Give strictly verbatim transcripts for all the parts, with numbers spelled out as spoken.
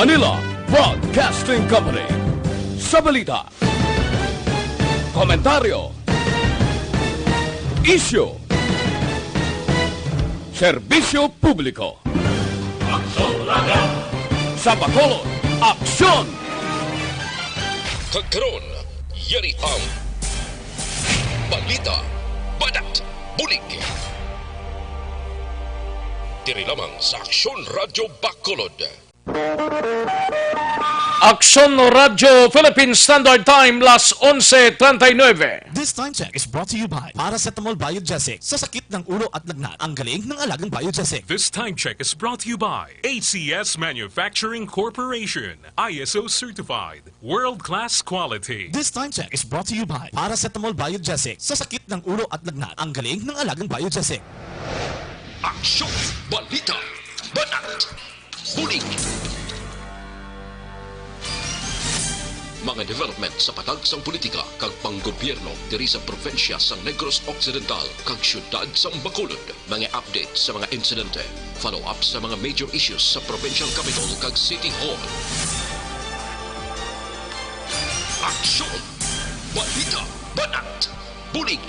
Manila Broadcasting Company. Sa balita, komentaryo, isyu, serbisyo publiko. Sa Bacolod, aksyon! Kag karon, yari ang balita, banat, bulig. Diri lamang sa Aksyon Radyo Bacolod. Aksyon Radyo Philippine Standard Time, las onse treinta y nueve. This time check is brought to you by Paracetamol Biogesic. Sa sakit ng ulo at lagnat, ang galing ng alagang Biogesic. This time check is brought to you by A C S Manufacturing Corporation, I S O certified, world-class quality. This time check is brought to you by Paracetamol Biogesic. Sa sakit ng ulo at lagnat, ang galing ng alagang Biogesic. Aksyon, balita, banat, bulig. Mga development sa patag sang politika kag panggobyerno diri sa probinsya sang Negros Occidental kag siyudad sang Bacolod. Mga update sa mga insidente, follow-up sa mga major issues sa provincial capital kag city hall. Aksyon! Balita, banat, bulig.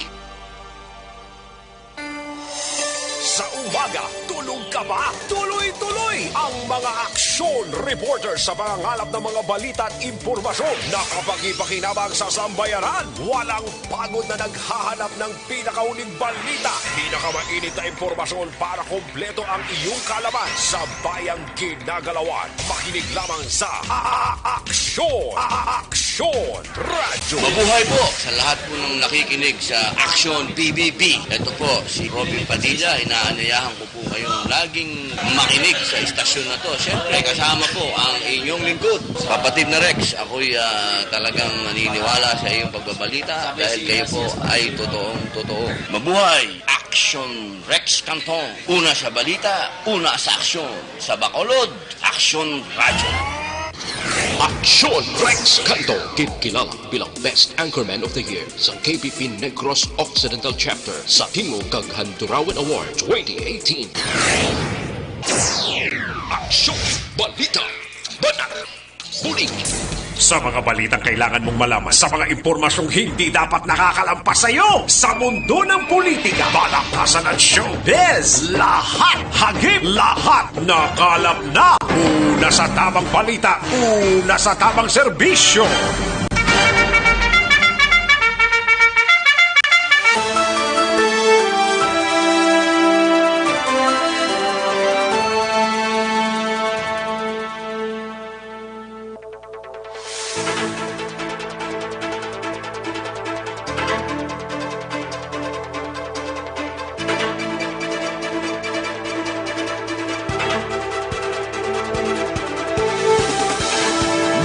Sa umaga, tulog ka ba? Tuloy-tuloy ang mga aksyon reporter sa pangangalap ng mga balita at impormasyon na kapakipakinabang sa sambayanan. Walang pagod na naghahanap ng pinakauling balita, pinakamainit na impormasyon para kompleto ang iyong kaalaman sa bayang ginagalawan. Makinig lamang sa A-, A-, Aksyon! A-, A-, Aksyon Radyo. Mabuhay po sa lahat po ng nakikinig sa Aksyon P B B. Ito po si Robin Padilla. Inaanyayahan ko po kayong laging makinig sa istasyon na to. Siyempre, kasama po ang inyong lingkod, kapatid na Rex. Ako'y, ah, talagang naniniwala sa iyong pagbabalita dahil kayo po ay totoong totoo. Mabuhay! Aksyon Rex Cantong. Una sa balita, una sa aksyon. Sa Bacolod, Aksyon Radyo. Aksyon Rex Canto, ginkilala bilang Best Anchorman of the Year sa K B P Negros Occidental Chapter sa Tingog kag Handurawan Award twenty eighteen. Aksyon, balita, banat, bulig. Sa mga balitang kailangan mong malaman, sa mga impormasyong hindi dapat nakakalampas sa iyo, sa mundo ng politika, balaktasan at showbiz, lahat, hagip, lahat, nakalap na. Una sa tamang balita, una sa tamang serbisyo.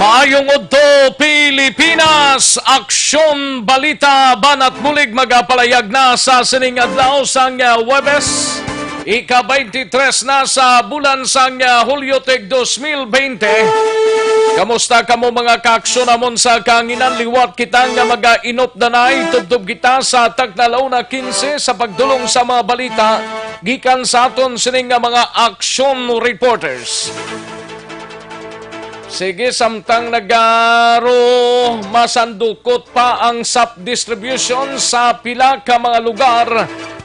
Maayong udto, Pilipinas! Aksyon, balita, banat, bulig magapalayag na sa sining adlaw sang, ah, Huwebes. Ika-twenty-three na sa bulan sang, ah, Hulyo tig dos mil twenty. Kamusta kamo, mga kaaksyon namon sa kahanginan? Liwat kita nga mag-inupdanay. Tubtob kita sa tagna la una quince sa pagdulong sa mga balita gikan sa aton sini nga mga aksyon reporters. Sige, samtang nagaro masandukot pa ang sap distribution sa pila ka mga lugar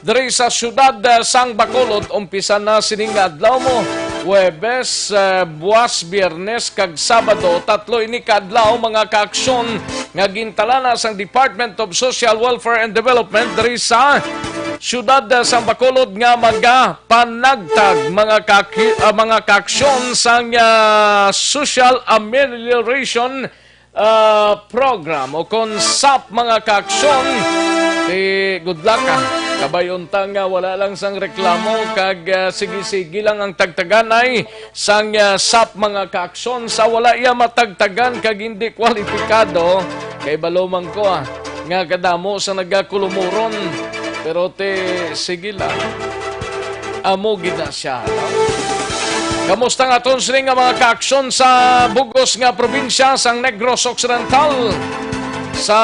diri sa siyudad, eh, sang Bacolod. Umpisa na sining adlaw mo, Huwebes, eh, buwas, Biyernes, kag Sabado. Tatlo ini ka adlaw, mga kaaksyon, nga gintalana sang Department of Social Welfare and Development diri sa siyudad, eh, sang Bacolod nga maga panagtag, mga kaki-, ah, mga kaaksyon sang, ah, social amelioration, ah, program o kon sap, mga kaaksyon. Eh, good luck, ah. Kabay unta nga wala lang sang reklamo kag, ah, sige-sige lang ang tagtaganay sang, ah, sap, mga kaaksyon. Sa wala iya matagtagan kag hindi kwalipikado, kay balo man ko, ah, nga kadamo sa nagakulumuron. Pero ti, sige lang. Amo gid na siya, no? Kamusta nga aton sini nga mga kaaksyon sa bugos nga probinsya sang Negros Occidental? Sa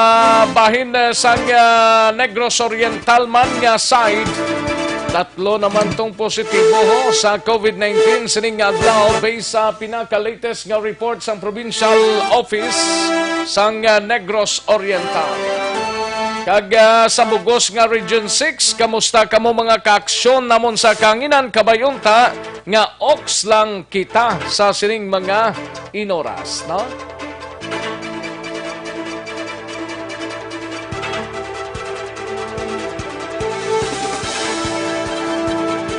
bahin, eh, sang, ah, Negros Oriental man nga side, Tatlo naman tong positibo, ho, sa COVID nineteen sining nga adlaw, based sa pinaka-latest nga report sang Provincial Office sang, ah, Negros Oriental. Kag, ah, sa bugos nga Region six, kamusta kamo, mga kaaksyon namon sa kahanginan? Kabay unta nga ox lang kita sa sining mga inoras, no?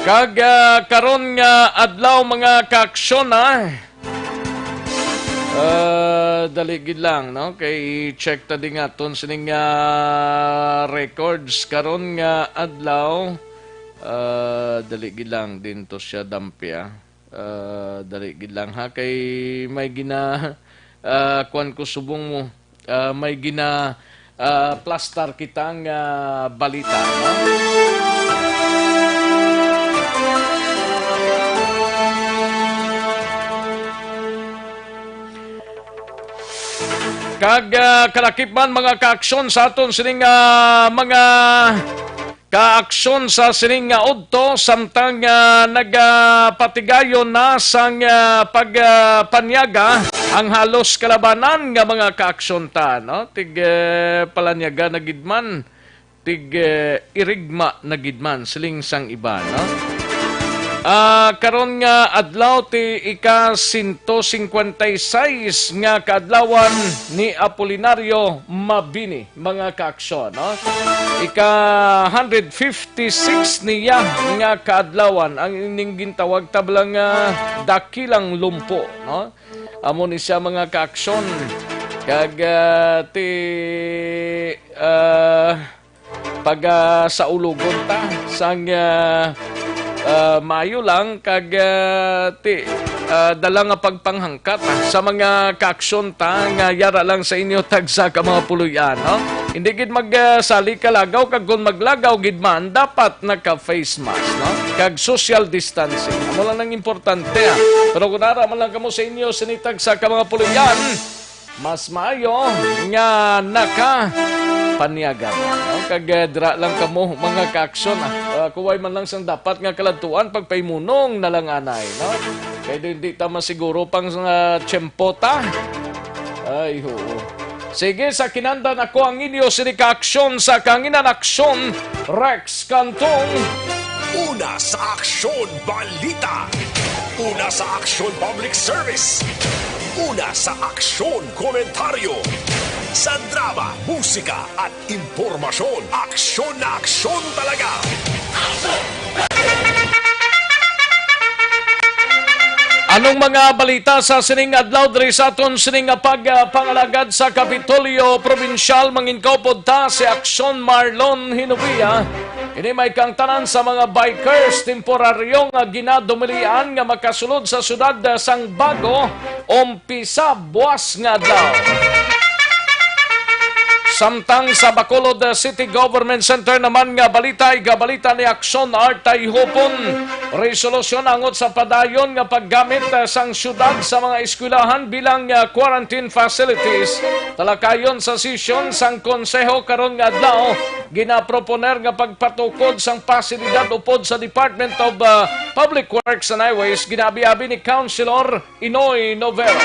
Kag, ah, karon nga adlaw, mga kaaksyon, ah, ah, dali gid lang, no? Kay check ta di nga ton sining, ah, records karon nga adlaw. Ah, dali gid lang din to siya, dampi, ah. Ah, dali gid lang, ha, kay may gina-, ah, kuwan ko subong mo. Ah, may gina-, ah, plastar kita nga balita, no? Kag, ah, kalakip man, mga kaaksyon, sa aton sining, ah, mga kaaksyon sa sining nga udto, samtang, ah, nagapatigayon na sang, ah, pag, ah, panyaga ang halos kalabanan nga mga kaaksyon ta, no? Tig, eh, palanyaga na gid man, tig, eh, irigma na gid man, siling sang iba, no? Ah, karon nga adlaw ti ika sento singkwenta y seis nga kaadlawan ni Apolinario Mabini, mga kaaksyon, no? Ika hundred fifty-six niya nga kaadlawan ang ining gintawag ta bala nga dakilang lumpo, no? Amo ni siya, mga kaaksyon. Kag, ah, ti, ah, pag, ah, saulogon ta sang, ah, ah, maayo lang kag, ah, ti, ah, dala nga pagpanghangkat, ah, sa mga kaaksyon ta nga yara lang sa inyo tagsa ka mga puloy-an, no? Hindi gid mag, ah, sali ka lagaw, kag kon maglagaw gid man, dapat naka-face mask, no? Kag social distancing. Amo lang ang importante, ah. Pero kung ara man lang kamo sa inyo sini tagsa ka mga puloy-an, mas maayo nga naka panyaga na, no? Kag, eh, dira lang kamo, mga kaaksyon, ah. Ah, kuway man lang sang dapat nga kaladtuan, pagpaimunong na lang anay, no? Kay di, di ta masiguro pang, ah, tiyempo ta. Ay, oo. Sige, sa kinandan ako ang inyo sini ka aksyon sa kanginan aksyon, Rex Cantong. Una sa aksyon, balita. Una sa aksyon, public service. Una sa aksyon, komentaryo. Sa drama, musika, at impormasyon, aksyon na aksyon talaga. Anong mga balita sa sining adlaw diri sa aton sining nga pag, ah, pangalagad sa Kapitolyo Probinsyal? Manginkaupod ta si Aksyon Marlon Hinubia. Ini may kang tanan sa mga bikers temporaryo nga ginadumilian nga makasulod sa siyudad, ah, sang Bago, umpisa buwas nga adlaw. Samtang sa Bacolod, uh, City Government Center naman nga balita, igabalita ni Aksyon Artay Hupon, resolusyon angot sa padayon nga paggamit, uh, sang siyudad sa mga eskwelahan bilang, uh, quarantine facilities. Talakayon sa sesyon sang Konseho karon nga adlaw, ginaproponer nga pagpatukod sang pasilidad upod sa Department of, uh, Public Works and Highways, ginaabi-abi ni Councilor Inoy Novero.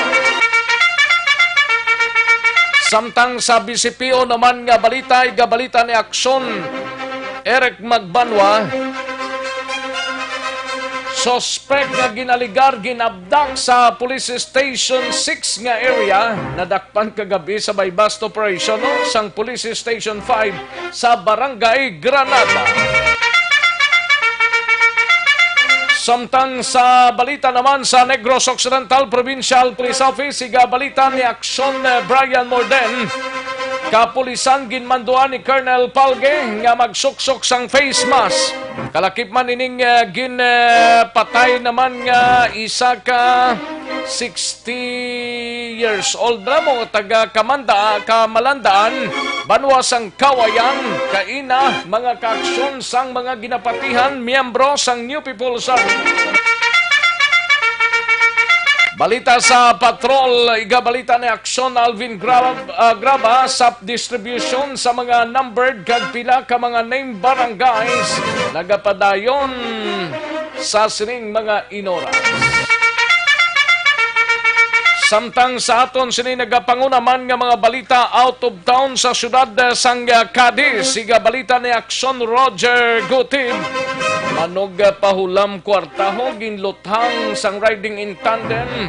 Samtang sa B C P O naman nga balita, igabalita ni Aksyon Eric Magbanwa, suspek nga ginaligar, ginabdak sa Police Station six nga area, nadakpan kagabi sa buy-bust operation, no, sang Police Station five sa Barangay Granada. Samtang sa balita naman sa Negros Occidental Provincial Police Office, igabalita ni Aksyon, eh, Brian Morden, kapulisan ginmanduan ni Colonel Palge nga magsuksok sang face mask. Kalakip man ining, eh, gin, eh, patay naman nga isa ka sixty years old na mo, taga Kamanda, Kamalandaan, banwa sang Kawayan, kaina, mga kaaksyon sang mga ginapatihan, miyembro sang New People's Army. Balita sa patrol, igabalita ni Aksyon Alvin Grab, ah, Graba sa distribution sa mga numbered kag pila ka mga name barangays nagapadayon sa sining mga inoras. Samtang sa aton sini nagapanguna man nga mga balita out of town sa siyudad, eh, sang, eh, Cadiz, igabalita ni Aksyon Roger Gutib. Manog, eh, pahulam kwartaho, ginluthang sang riding in tandem.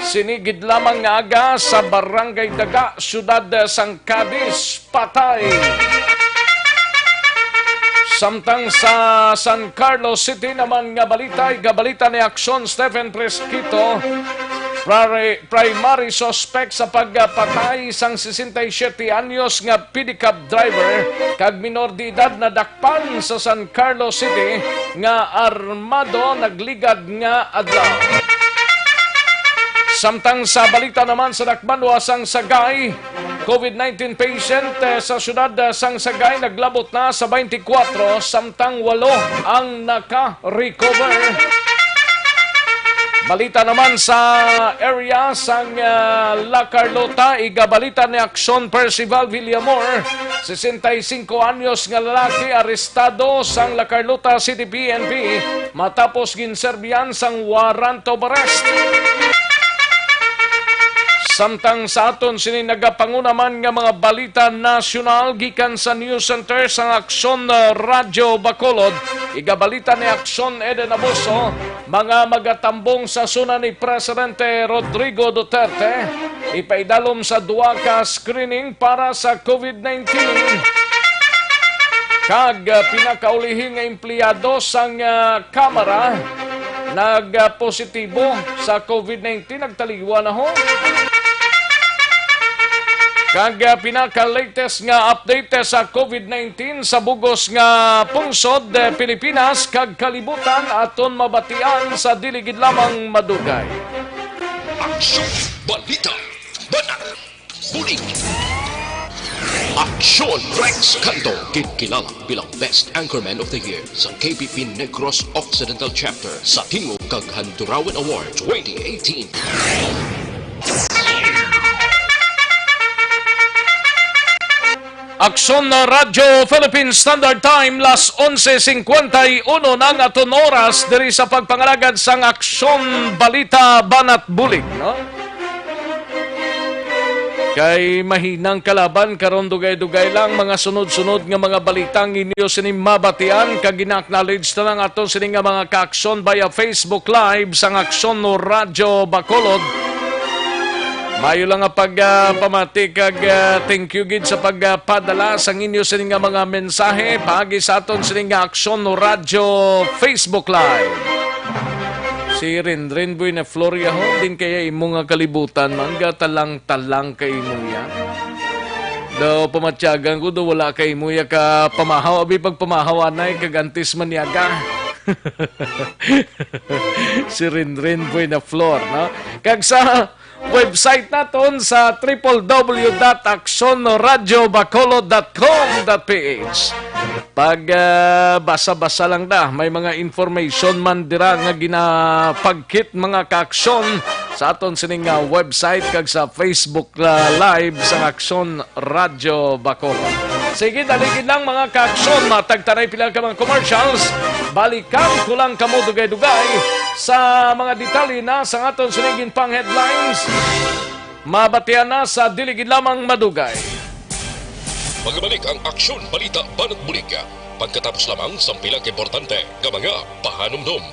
Sini gid lamang nga aga sa Barangay Daga, siyudad, eh, sang Cadiz. Patay. Samtang sa San Carlos City naman nga balita, igabalita ni Aksyon Stephen Fresquito, prari-, primary suspect sa pagpatay sang sesenta y siete anyos nga pedicab driver kag minor de edad nadakpan sa San Carlos City nga armado nagligad nga adlaw. Samtang sa balita naman sa Dakbanwa sang Sagay, COVID nineteen patient, eh, sa siyudad, eh, sang Sagay naglabot na sa twenty-four, samtang walo ang naka-recover. Balita naman sa area sang, eh, La Carlota, igabalita ni Aksyon Percival Villamor, sesenta y cinco anyos nga lalaki arestado sang La Carlota City P N P matapos ginserbihan sang warrant of arrest. Samtang sa aton sini nagapanguna man nga mga balita nasyonal gikan sa News Center sang Aksyon, uh, Radyo Bacolod, igabalita ni Aksyon Eden Abuso, mga magatambong sa SONA ni Presidente Rodrigo Duterte, ipaidalom sa duha ka screening para sa COVID nineteen. Kag, uh, pinakaulihi nga empleyado sang, ah, Kamara nagpositibo sa COVID nineteen, nagtaliwan na ho. Kag, ah, pinaka-latest nga update sa COVID nineteen sa bugos nga pungsod, eh, Pilipinas kag kalibutan aton mabatian sa dili gid lamang madugay. Aksyon! Balita! Banat! Bulig! Aksyon! Rex Canto, ginkilala bilang Best Anchorman of the Year sa K P P Negros Occidental Chapter sa Tingog kag Handurawan Award twenty eighteen. Aksyon na Radyo Philippine Standard Time, las onse cincuenta y uno na ang aton oras diri sa pagpangalagad sang Aksyon Balita Banat Bulig, no? Kay mahinang kalaban karon, dugay-dugay lang mga sunod-sunod nga mga balita ang inyo sini mabatian, kag gina-acknowledge na lang ato sini nga mga kaaksyon via Facebook Live sang Aksyon no Radyo Bacolod. Mayo lang nga pag, ah, pamati kag, ah, thank you gid sa pagpadala sang inyo sini nga mga mensahe paagi sa aton sini nga Aksyon no Radyo Facebook Live. Si Rinrin Buena Floria ho, din kaya imo nga kalibutan man, gatalang-talang kay imo ya. Daw pamatyagan ko, daw wala kay imo ya ka pamahaw, abi pagpamahaw anay, kag antes maniaga. Si Rinrin Buena Flor, no? Kag sa website naton sa triple W dot aksyon radyo bacolod dot com dot P H. Pag, ah, basa-basa lang da, may mga information man dira nga ginapagkit, mga kaaksyon, sa aton sining, ah, website kag sa Facebook, ah, Live sang Aksyon Radyo Bacolod. Sige, daligid lang, mga kaaksyon, matagtanay pila ka mga commercials. Balikan ko lang kamo dugay-dugay sa mga detalye na sa aton sining ginpang headlines. Mabatian na sa dili gid lamang madugay. Magabalik ang Aksyon Balita Banat Bulig pagkatapos lamang sang pila ka importante nga mga pahanumdom.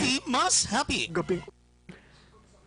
Di mas happy. Gaping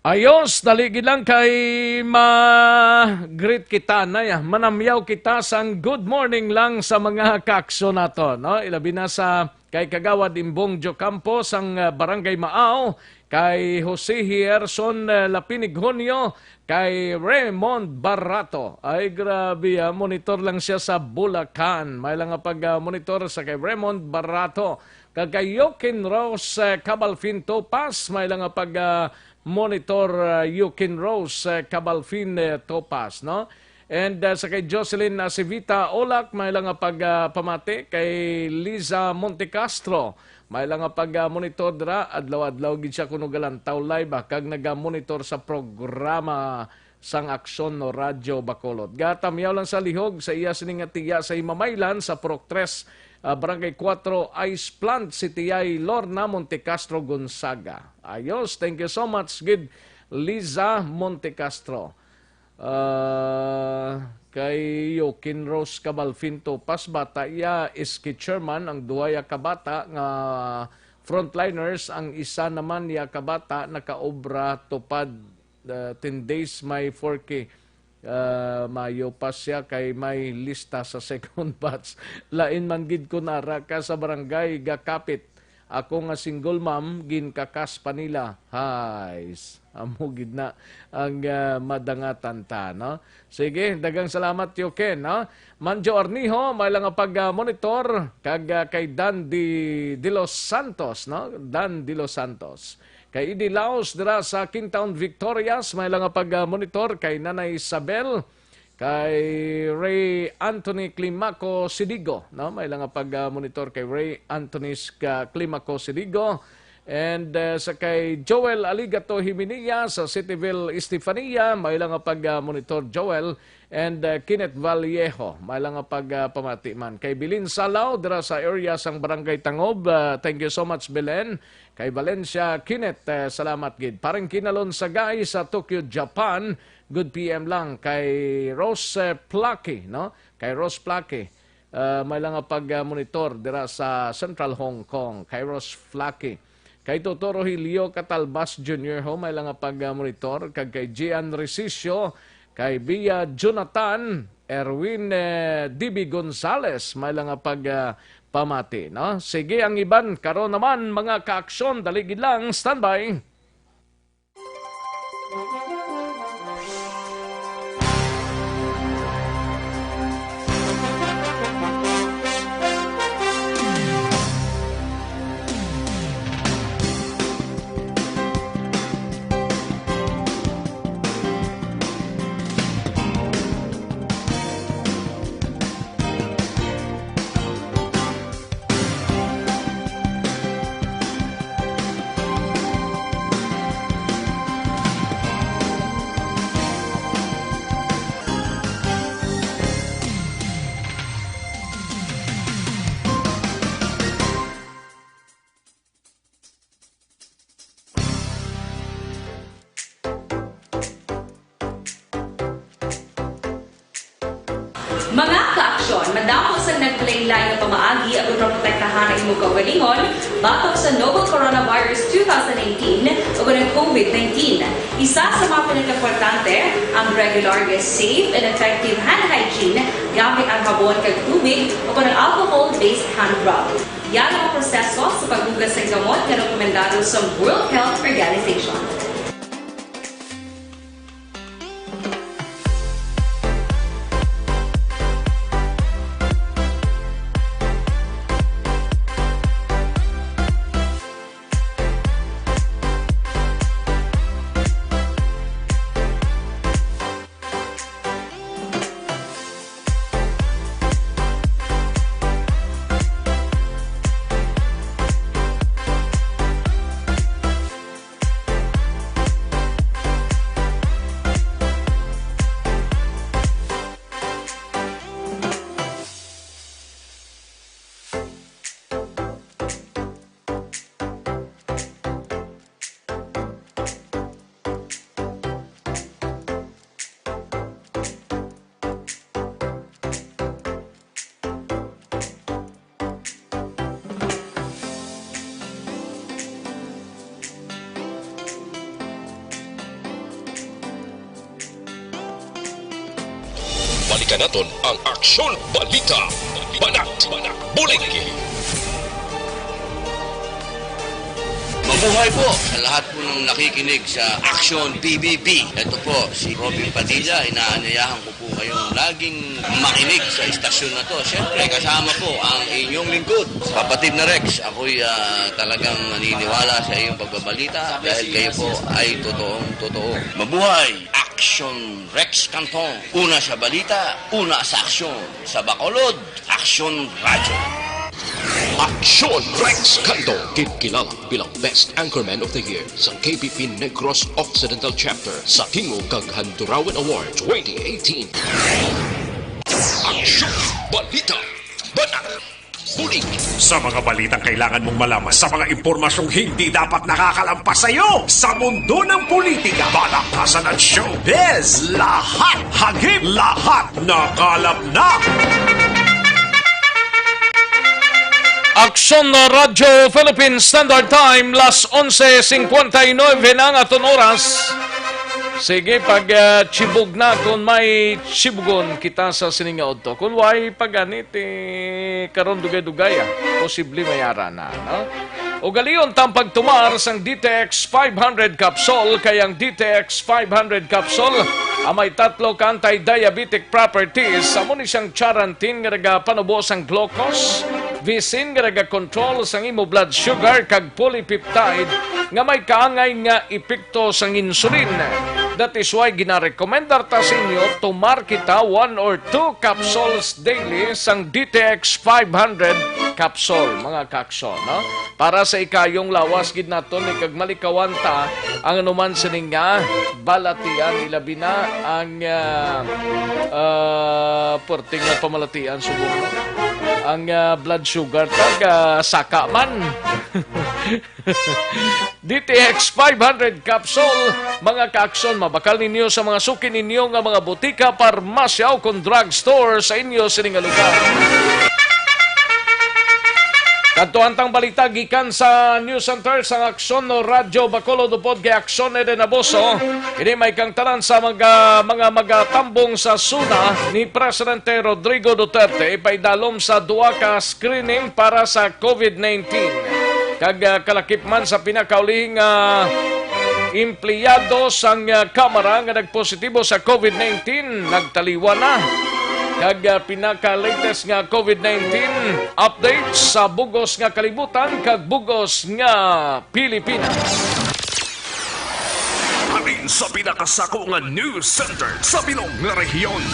Ayos, dali gid lang kay ma-greet kita na ya. Manamyaw kita sang good morning lang sa mga kaaksyon nato, no? Ilabi na sa kay Kagawad Imbong Jocampo sang, ah, Barangay Maaw, kay Jose Hierson, ah, Lapinig Junio, kay Raymond Barato. Ay, grabe, ah, monitor lang siya sa Bulacan. May lang nga pag, ah, monitor sa kay Raymond Barato. Kag kay Yokin Rose, eh, Cabalfin Topas, may lang nga pag, ah, Monitor, uh, Yukin Rose, uh, Cabalfin, uh, Topas, no? And, uh, sa kay Jocelyn Acevita Olak, may lang nga pag, uh, pamati kay Liza Montecastro. May lang nga pag, uh, monitor dira, adlaw-adlaw gid siya kuno galantaw live, ah, kag naga-monitor sa programa sang Aksyon no Radyo Bacolod. Gatamyaw lang sa lihog sa iya sini nga tiya sa Himamaylan sa Purok Tres, ah, Barangay Cuatro, Ice Plant, si Tiyay Lorna Montecastro Gonzaga. Ayos, thank you so much, gid Liza Montecastro. Ah, kay Yokin Rose Cabalfinto, pas bata iya, S K chairman, ang duha ya kabata nga frontliners, ang isa naman ya kabata nakaobra tupad, ah, ten days may four K. Ah, mayo pa siya kay may lista sa second batch. Lain man gid kun ara ka sa barangay gakapit. Ako nga single mom, ginkakas pa nila. Hais. Amo gid na ang, ah, madangatan ta, no? Sige, daghang salamat, Tio Ken, no? Manjo Arnijo, may lang nga pag, ah, monitor, kag, ah, kay Dan Di, De Los Santos, no? Dan De Los Santos. Kay Idi Laos dira sa Quintown Victorias, may lang nga pag, ah, monitor kay Nanay Isabel, kay Ray Anthony Climaco Sidigo, no? May lang nga pag, ah, monitor kay Ray Anthony Sca-, Climaco Sidigo. And, ah, sa kay Joel Aligato Himinilla sa Cityville, Estefania, may lang nga pag, ah, monitor Joel. And, uh, Kenneth Vallejo, may lang nga pag, uh, pamati man. Kay Bilin Salaw, dira sa area sang Barangay Tangob. Uh, thank you so much, Belen. Kay Valencia Kenneth, uh, salamat gid. Parang Kinalon Sagay sa Tokyo, Japan, good P M lang. Kay Rose, uh, Plaki, no? Kay Rose Plaki, uh, may lang nga pag, uh, monitor dira sa Central Hong Kong. Kay Rose Plaki. Kay Toto Rogelio Catalbas Junior ho, may lang nga pag, uh, monitor. Kag kay Gian Resicio, kay Bia Jonathan, Erwin, eh, D B Gonzales, may lang nga pag, ah, pamati, no? Sige, ang iban, karon naman, mga kaaksyon, dali gid lang, standby. Mga kaaksyon, madamo sang naglain-lain nga pamaagi aron maprotektahan ang imo kaugalingon batok sa novel coronavirus two thousand nineteen o ang COVID nineteen. Isa sa mga pinakaimportante ang regular nga safe and effective hand hygiene gamit ang habon kag tubig o ang alcohol-based hand rub. Yara ang proseso sa paghugas sang gamot nga rekomendado sa World Health Organization. Balikan naton ang Aksyon Balita. Banat, bulig. Buhay po sa lahat po ng nakikinig sa Action P B B. Ito po si Robin Padilla. Inaanyayahan ko po kayong laging makinig sa istasyon na to. Siyempre, kasama po ang inyong lingkod, kapatid na Rex. Ako'y ah, talagang naniniwala sa iyong pagbabalita dahil kayo po ay totoong totoo. Mabuhay! Action Rex Canton. Una sa balita, una sa aksyon. Sa Bacolod, Action Radyo. Action Rex Canton, kinkilala bilang Best Anchorman of the Year sa K P P Negros Occidental Chapter sa Tingog kag Handurawan Award twenty eighteen. Action Balita. Balak. Bulig. Sa mga balitang kailangan mong malaman, sa mga impormasyong hindi dapat nakakalampas sa iyo, sa mundo ng politika, balakasan at showbiz, lahat hagip, lahat nakalap na. Aksyon na Radyo Philippine Standard Time, las onse cincuenta y nueve na ang aton oras. Sige, pag ah, chibog na kung may chibugon kita sa sining nga udto. Kung way pagani, ti karon dugay-dugay, ah. Posible may ara na, no? Ugalion tang pagtumar sang D T X five hundred capsule, kay ang D T X five hundred capsule ang may tatlo ka anti-diabetic properties. Amo ni siyang charantin nga nagapanubo sang glucose, visin nga nagakontrol sang imo blood sugar, kag polypeptide nga may kaangay nga epekto sang insulin. That is why ginarekomendar ta sa inyo, tumar kita one or two capsules daily sang D T X five hundred capsule, mga kakso, no? Para sa ikayong lawas gid naton, eh, kag malikawan ta ang anuman sini nga balatian, ilabi na ang ah, ah, puwerte nga pamalatian subong, no? Ang ah, blood sugar tag ah, saka man. D T X five hundred capsule, mga kaakson, mabakal ninyo sa mga suki ninyo nga mga butika, parmasya, o kon drugstore sa inyo sini nga lugar. Kadto ang tang balita gikan sa News Center sang Aksyon no Radyo Bacolod upod kay Aksyon Eden Abuso. Ini may kangtanan sa mga, mga magatambong sa SONA ni Presidente Rodrigo Duterte ipaidalom sa duha ka screening para sa COVID nineteen. Kag ah, kalakip man sa pinakaulihing ah, empleyado sang ah, Kamara nga nagpositibo sa COVID nineteen, nagtaliwan na. Kag ah, pinaka-latest nga COVID nineteen update sa bugos nga kalibutan kag bugos nga Pilipinas. Halin sa pinakasako nga news center sa bilog nga rehiyon.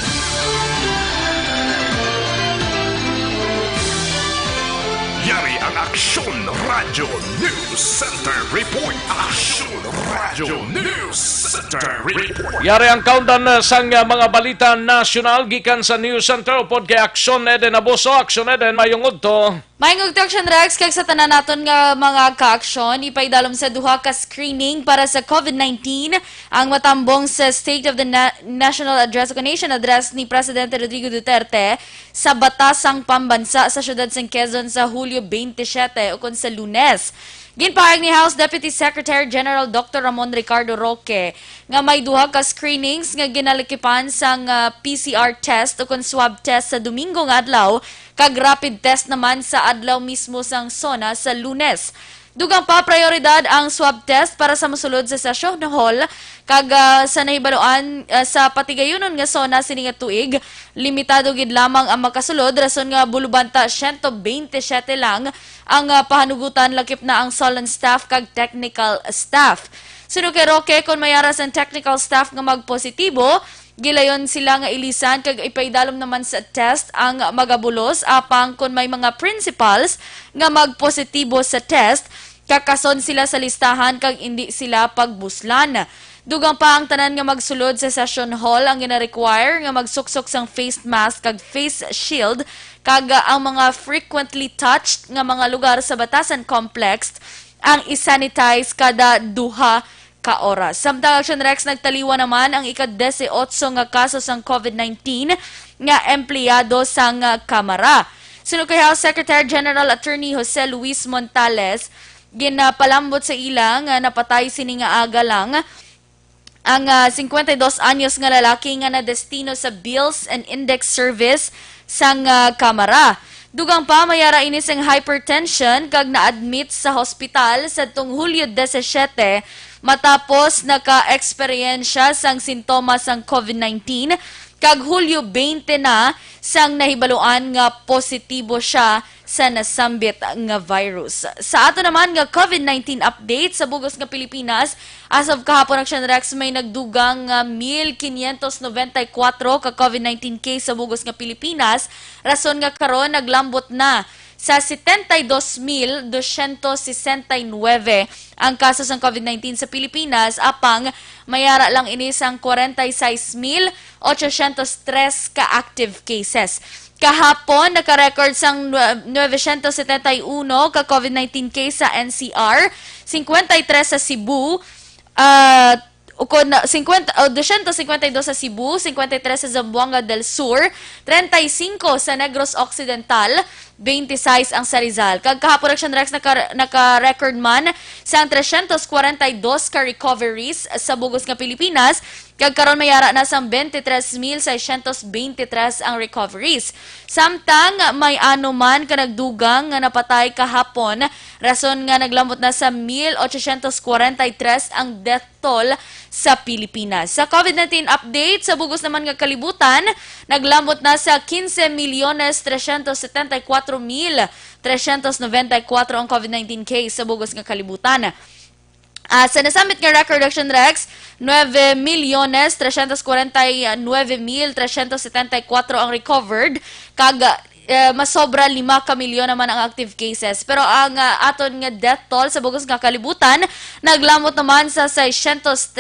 Yari ang Aksyon Radyo News Center Report. Aksyon Radyo News Center Report. Yari ang kaundan sang mga balita nasyonal gikan sa News Center upod kay Aksyon Eden Abuso. Aksyon Eden, mayong udto. Maayong udto, Aksyon Rex, kag sa tanan naton nga mga kaaksyon, ipaidalom sa duha ka screening para sa COVID nineteen ang matambong sa State of the Na-, National Address o Nation Address ni Presidente Rodrigo Duterte sa Batasang Pambansa sa siyudad sang Quezon sa Hulyo twenty-seven ukon sa Lunes. Ginpahayag ni House Deputy Secretary General Doctor Ramon Ricardo Roque nga may duha ka screenings nga ginalakipan sang ah, P C R test ukon swab test sa Domingo nga adlaw kag rapid test naman sa adlaw mismo sang SONA sa Lunes. Dugang pa, prioridad ang swab test para sa mosulod sa session hall, kag ah, sa nahibaluan ah, sa patigayunon nga SONA sini nga tuig, limitado gid lamang ang makasulod, rason nga bulubanta siyento bente siyete lang ang ah, pahanugutan, lakip na ang SOLN staff kag technical staff. Suno kay Roque, kon may ara sang technical staff nga magpositibo, gilayon sila nga ilisan kag ipaidalom naman sa test ang magabulos, apang kon may mga principals nga magpositibo sa test, kakason sila sa listahan kag indi sila pagbuslan. Dugang pa, ang tanan nga magsulod sa session hall ang gina-require nga magsuksok sang face mask kag face shield, kag ang mga frequently touched nga mga lugar sa Batasan Complex ang i-sanitize kada duha ka oras. Samtang, Action Rex, nagtaliwan naman ang ika-dieciocho nga kaso sang COVID nineteen nga empleyado sang Kamara. Suno kay House Secretary General Attorney Jose Luis Montales, ginapalambot sa ila nga napatay sini nga aga lang ang ah, cincuenta y dos anyos nga lalaki nga nadestino sa Bills and Index Service sang ah, Kamara. Dugang pa, may ara ini sing hypertension kag na-admit sa hospital sadtong Hulyo disisiete matapos naka-eksperyensya sang sintomas sang COVID nineteen, kag Hulyo twenty na sang nahibaluan nga positibo siya sa nasambit nga virus. Sa ato naman nga COVID nineteen update, sa bug-os nga Pilipinas, as of kahapon, Action Rex, may nagdugang nga mil quinientos noventa y cuatro ka COVID nineteen case sa bug-os nga Pilipinas, rason nga karon naglambot na sa setenta y dos mil doscientos sesenta y nueve ang kaso sang COVID nineteen sa Pilipinas, apang may ara lang ini sang kwarenta y sais mil ochocientos tres ka active cases. Kahapon, naka-record sang nue-, nueve cientos setenta y uno ka COVID nineteen case sa N C R, cincuenta y tres sa Cebu, ah, ukon na, cincuenta, oh, doscientos cincuenta y dos sa Cebu, cincuenta y tres sa Zamboanga del Sur, treinta y cinco sa Negros Occidental, twenty-six ang sa Rizal. Kag kahapon, Action Rex, naka-, naka-record man sang trescientos kwarenta y dos ka recoveries sa bug-os nga Pilipinas, kag karon may ara na sang twenty-tres mil seiscientos twenty-tres ang recoveries. Samtang may ano man ka nagdugang nga napatay kahapon, rason nga naglambot na sa mil ochocientos kwarenta y tres ang death toll sa Pilipinas. Sa COVID nineteen update, sa bug-os naman nga kalibutan, naglambot na sa quince millones trescientos setenta y cuatro mil trescientos noventa y cuatro ang COVID nineteen case sa bug-os nga kalibutan. Ah, sa nasambit nga record, Action Rex, nueve millones trescientos kwarenta y nueve mil trescientos setenta y cuatro ang recovered, kag, eh, masobra lima ka milyon naman ang active cases. Pero ang, ah, aton nga death toll sa bug-os nga kalibutan, naglambot naman sa seiscientos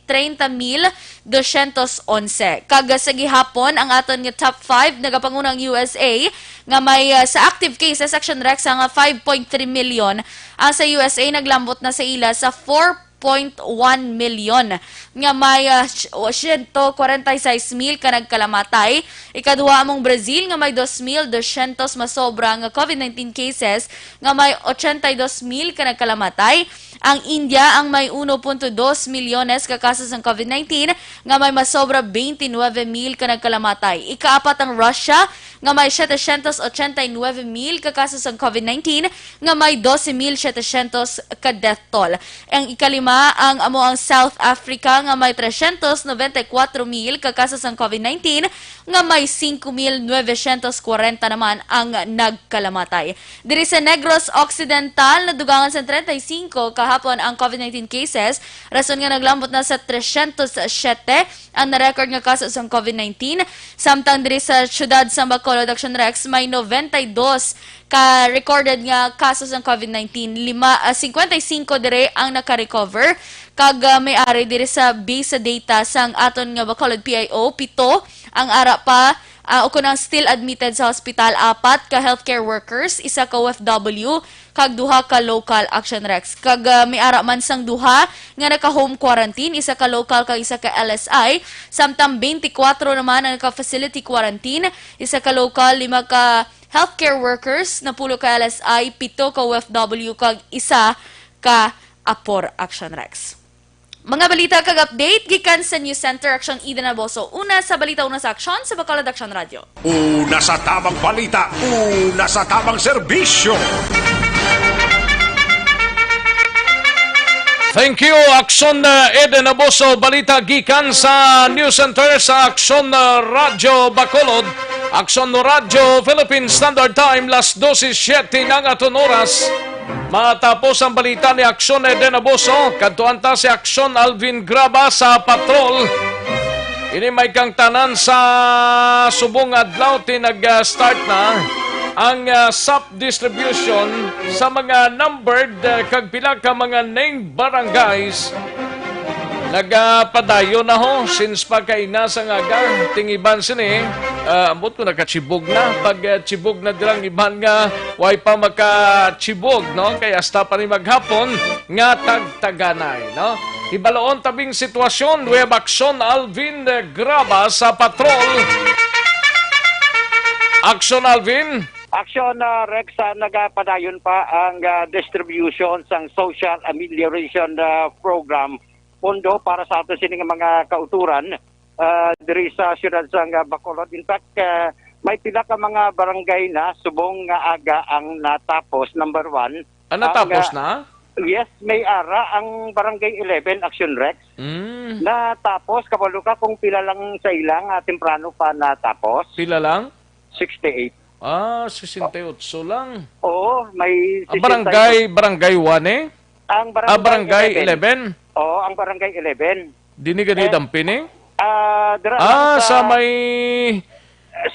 treinta mil doscientos onse. Kag sa gihapon, ang aton nga top five, nagapanguna ang U S A, nga may, ah, sa active cases, Action Rex, nga five point three million. Ang sa U S A, naglambot na sa ila sa four point one million, nga may, ah, sh-, siyento kwarenta y seis mil ka nagkalamatay. Ikaduha among Brazil, nga may dos mil doscientos masobra nga COVID nineteen cases, nga may ochenta y dos mil ka nagkalamatay. Ang India ang may uno punto dos milyones ka kaso sang COVID nineteen, nga may masobra twenty-nueve mil ka nagkalamatay. Ikaapat ang Russia, nga may setecientos ochenta y nueve mil ka kaso sang COVID nineteen, nga may doce mil setecientos ka death toll. Ang ikalima ang amo ang South Africa, nga may trescientos noventa y cuatro mil ka kaso sang COVID nineteen, nga may singko mil nuevecientos kwarenta naman ang nagkalamatay. Diri sa Negros Occidental, nadugangan sa treinta y cinco kahapon ang COVID nineteen cases, rason nga naglambot na sa trescientos siete ang na-record nga kaso sang COVID nineteen. Samtang diri sa siyudad sa Bacolod, Action Rex, may noventa y dos ka recorded nga kaso sang COVID nineteen. Lima, ah, cincuenta y cinco diri ang naka-recover. Kag, ah, may ari diri sa base sa data sang aton nga Bacolod P I O, pito ang ara pa, ah, o kun ang still admitted sa hospital, apat ka healthcare workers, isa ka O F W, kag duha ka local, Action Rex. Kag, ah, may ara man sang duha nga naka-home quarantine, isa ka local kag isa ka L S I, samtang twenty-four naman ang naka-facility quarantine, isa ka local, lima ka healthcare workers, napulo ka L S I, pito ka O F W, kag isa ka apor, Action Rex. Mga balita kag update gikan sa News Center, Action Eden Aboso. Una sa balita, una sa aksyon sa Bacolod Action Radio. Una sa tamang balita, una sa tamang serbisyo. Thank you, Action, uh, Eden Aboso. Balita gikan sa News Center sa Action, uh, Radio Bacolod. Action Radio Philippine Standard Time, las doce siete na nga aton oras. Matapos ang balita ni Action Eden Aboso, kadtuan ta si Action Alvin Graba sa patrol. Ini may kangtanan sa subong adlaw, ti nag-start na ang, ah, sap distribution sa mga numbered, ah, kag pila ka mga named barangays. Nagapadayon na ho, since pagkaina sa ngaga, tingiban sini, ah, ambot ko nakachibog na. Pag, ah, chibog na dirang iban nga, way pa makachibog, no? Kay hasta pa ni maghapon nga tagtaganay, no? Hibaloon tabing sitwasyon, we have Action Alvin, eh, Graba sa patrol. Action Alvin. Action, ah, Rex, ah, nagapadayon pa ang, ah, distribution sang Social Amelioration, ah, Program, pondo para sa ato sining mga kauturan, ah, diri sa siyudad sang, ah, Bacolod. In fact, ah, May pila ka mga barangay na subong nga aga ang natapos. Number one, Ah, natapos ang, ah, na? Yes, may ara ang Barangay eleven, Action Rex. Mm. Natapos, kabalo ka kung pila lang sa ila nga temprano pa natapos? Pila lang? Sixty-eight. Ah, sesenta y ocho lang. Oo, may Ah, sesenta y ocho. Barangay, Barangay one, eh? Ang Ah, Barangay Barangay eleven. eleven? Oo, ang Barangay eleven. Dini gani Eh, dampi ni? Ah, dira lang Ah, sa sa may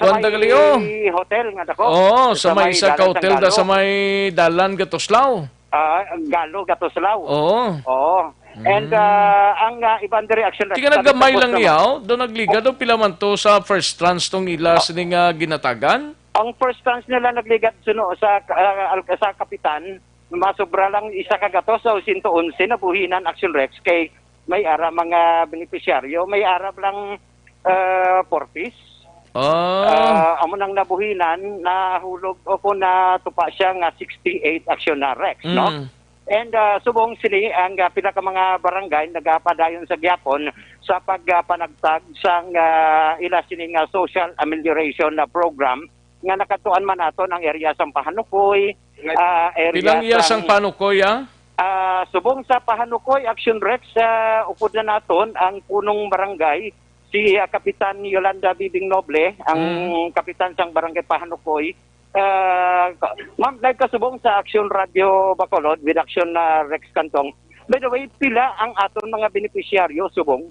sa Juan may Dagalio. Hotel nga dako. Oo, sa Sa may may isa ka dalan sang hotel da Galo. sa may dalan ga Tuslao. Ah, Galo, ga Tuslao. Oo. Oo. And, Mm. ah, ang, ah, iban diri, Action Rex, Tingnan na gamay tapos lang naman. Iyaw, do nagligad o pila man to sa first tranche tong ila Ah. sini nga ginatagan? Ang first tranche nila nagligad suno sa, ah, al-, sa Kapitan, masobra lang isa ka gatos o sento onse na buhinan, Action Rex, kay may ara mga benepisyaryo, may ara lang, ah, four Ps. Ah. Ah, amo nang nabuhinan, nahulog o kung natupa siya nga sixty-eight, Action Rex, no? Mm. And, ah, subong sini ang, ah, pila ka mga barangay nagapadayon sa gyapon sa pagpanagtag sang, ah, ila sini nga social amelioration na program nga nakadtuan man naton ang area sang Pahanukoy, ah, area Pilang iya sang sang Pahanukoy, ah? Ah, subong sa Pahanukoy, Action Rex, ah, upod na naton ang punong barangay, si, ah, Kapitan Yolanda Bibing Noble, ang Mm. kapitan sang Barangay Pahanukoy. Ah, ka-, ma'am, live ka subong sa Action Radio Bacolod with Action, ah, Rex Cantong. By the way, pila ang aton mga benepisyaryo subong?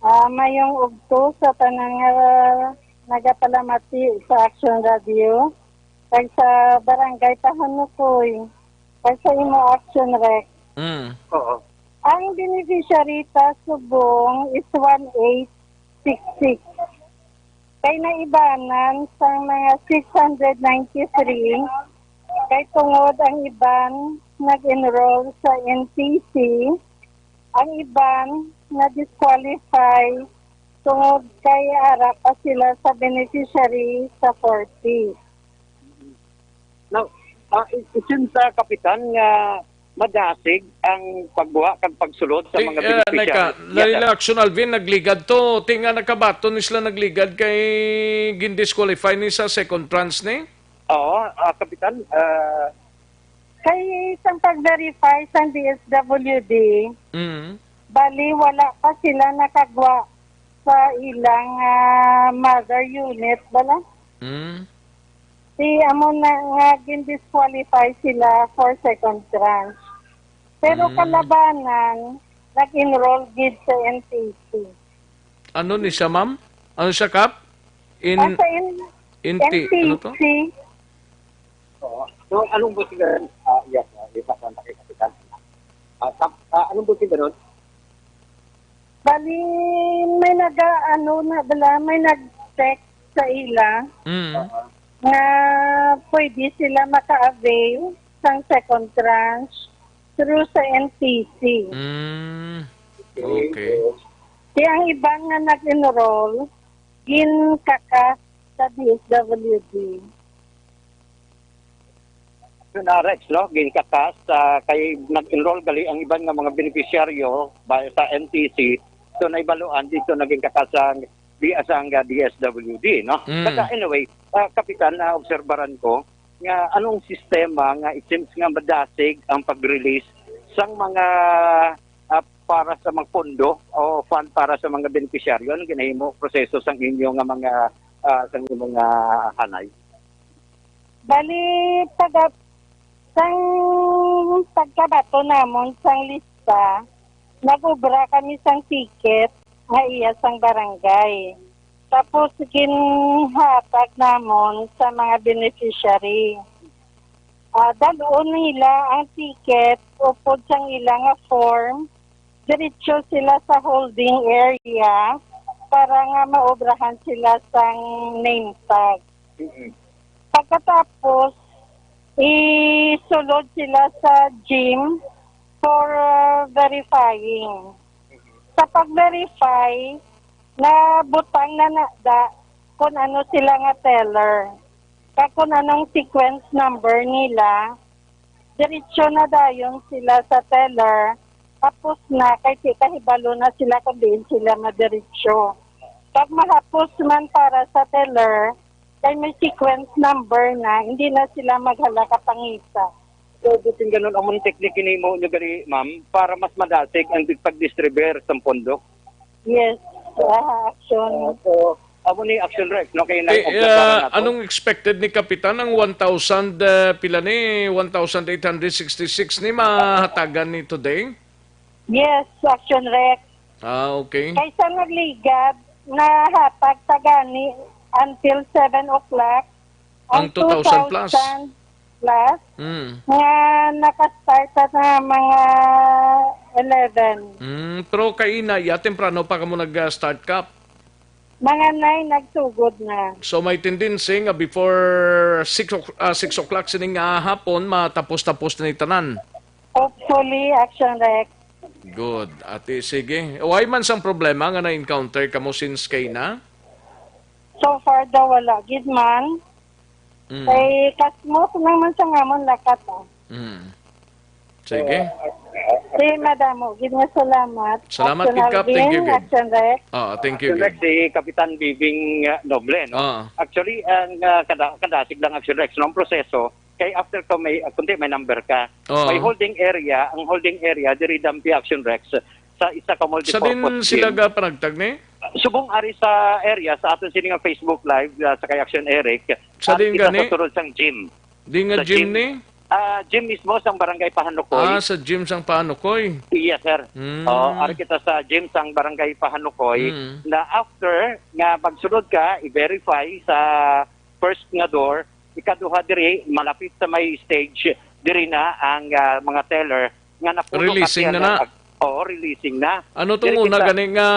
Ah, mayong ugto sa tanan nga nagapalamati sa Action Radio kag sa Barangay Pahanukoy kag sa imo Action Rex. Mm. Oo. Ang beneficiary ta subong is one eight six six. Kay naibanan sang mga six hundred ninety-three, kay tungod ang iban nag-enroll sa N T C, ang iban na-disqualify tungod kay ara pa sila sa beneficiary sa forty. Now, ah, i-, isin sa kapitan nga madasig ang pagguha kag pagsulod sa Ti-, mga eh, beneficiary. Yes, sir. Laila Action Alvin, nagligad to. Ti nga nakabaton ni sila nagligad kay gindisqualify ni sa second tranche ni? Oo, ah, kapitan, ah, Kay sang pag-verify sang D S W D, Mm. bali wala pa sila nakagwa sa ilang, ah, mother unit bala. Mm. Ti amo na nga gin-disqualify sila for second tranche. Pero Mm. kalabanan, nag-enroll gid sa N T C. Ano ni siya, ma'am? Ano siya, Kap? In-, Ah, sa in-, N T, ano to? N T C. Oo. So, anong business? Ah, yes, ah, yes, ah, sa kapitan. Ah, sa, ah, anong business nun? Bali, may naga-, ano na bala, may nag-text sa ila Mm. Oo. nga pwede sila maka-avail sang second tranche through sa N T C. Mm. Okay. Kaya ang iban nga nag-enroll, ginkakas sa D S W D. Yun, ah, Rex, no? Ginkakas, ah, kay nag-enroll gali ang iban nga mga benepisyaryo ba, sa N T C. So, naibaluan dito naging kakas ang di-, sa, ang, ah, D S W D, no? Mm. But, ah, anyway, ah, Kapitan, naobserbaran ko nga anong sistema nga it seems nga madasig ang pag-release sang mga, ah, para sa mga pondo o fund para sa mga benepisyaryo? Anong ginahimo, proseso sang inyo nga mga, ah, sang imong, ah, hanay? Bali, taga, sang pagkabato namon sang lista, nag-obra kami sang ticket nga iya sang barangay. Tapos ginhatag namon sa mga beneficiary. Ah, dal-on nila ang ticket upod sang ila nga form, diretso sila sa holding area para nga maobrahan sila sang name tag. Mm-mm. Pagkatapos, isulod sila sa gym for, uh, verifying. Sa pag-verify, nabutang na nada kung ano sila nga teller, kag kung anong sequence number nila. Diretso na dayon sila sa teller, hapos na, kay di kahibalo na sila kung diin sila madiretso. Pag mahapos man para sa teller, Kay may sequence number na, hindi na sila maghala ka pangita. So, buting ganun, amo ni technique ginhimo nyo gali, ma'am, para mas madasig ang pag-distribute sa pondo. Yes, ah, action. So, amo ni Action Rex, no? Kay Eh, nag-obserbaran ah, nato. Anong expected ni Kapitan ang one thousand, ah, pila ni? One thousand eight hundred sixty-six ni mahatagan ni today? Yes, Action Rex. Ah, okay. Kaysa nagligad, nahatag ta gani until seven o'clock. Ang Ang two thousand plus. two thousand plus, Mm. nga naka-start na mga eleven. Mm, pero kay ina, ya, temprano pa kamo nag-start, Kap? Mga nine nagsugod na. So, may tendency nga before six o'clock, ah, six o'clock sining nga hapon, matapos-tapos na ni tanan. Hopefully, Action Rex. Good. Ate, sige. Way man sang problema nga na-encounter kamo since kay na? So far daw wala gid man. Mm. Kay kasmos naman sa ngamon lakat, ah. Mm. Sige. Si madamo gid nga salamat. Salamat Action gid, Kap. Thank you, Alvin, gid. Action Rex. Ah, thank you, Action Rex, gid. Si Kapitan Bibing, uh, Noble, no? Ah. Actually, ang, uh, kada-, kadasig lang Action Rex, no? Ang proseso, kay after ko may, uh, kunti may number ka. Ah. May holding area, ang holding area, diri dampi Action Rex, sa isa ka Sa din multipurpose sila gym. Ga panagtag ni? Subong ari sa area, sa aton sini nga Facebook Live, uh, sa kay Action Eric, Sa ari din kita gani? Sa sulod sang gym. Di nga Sa gym gym. Ni? Ah, gym mismo sang Barangay Pahanukoy. Ah, sa gym sang Pahanukoy. Yes, sir. Mm. Oo, ari kita sa gym sang Barangay Pahanukoy Mm. na after nga magsulod ka, i-verify sa first nga door, ikaduha diri, malapit sa may stage, diri na ang, ah, mga teller nga napuno ka Releasing na teller. Na. Oo, releasing na. Ano tong Diri una kita gani nga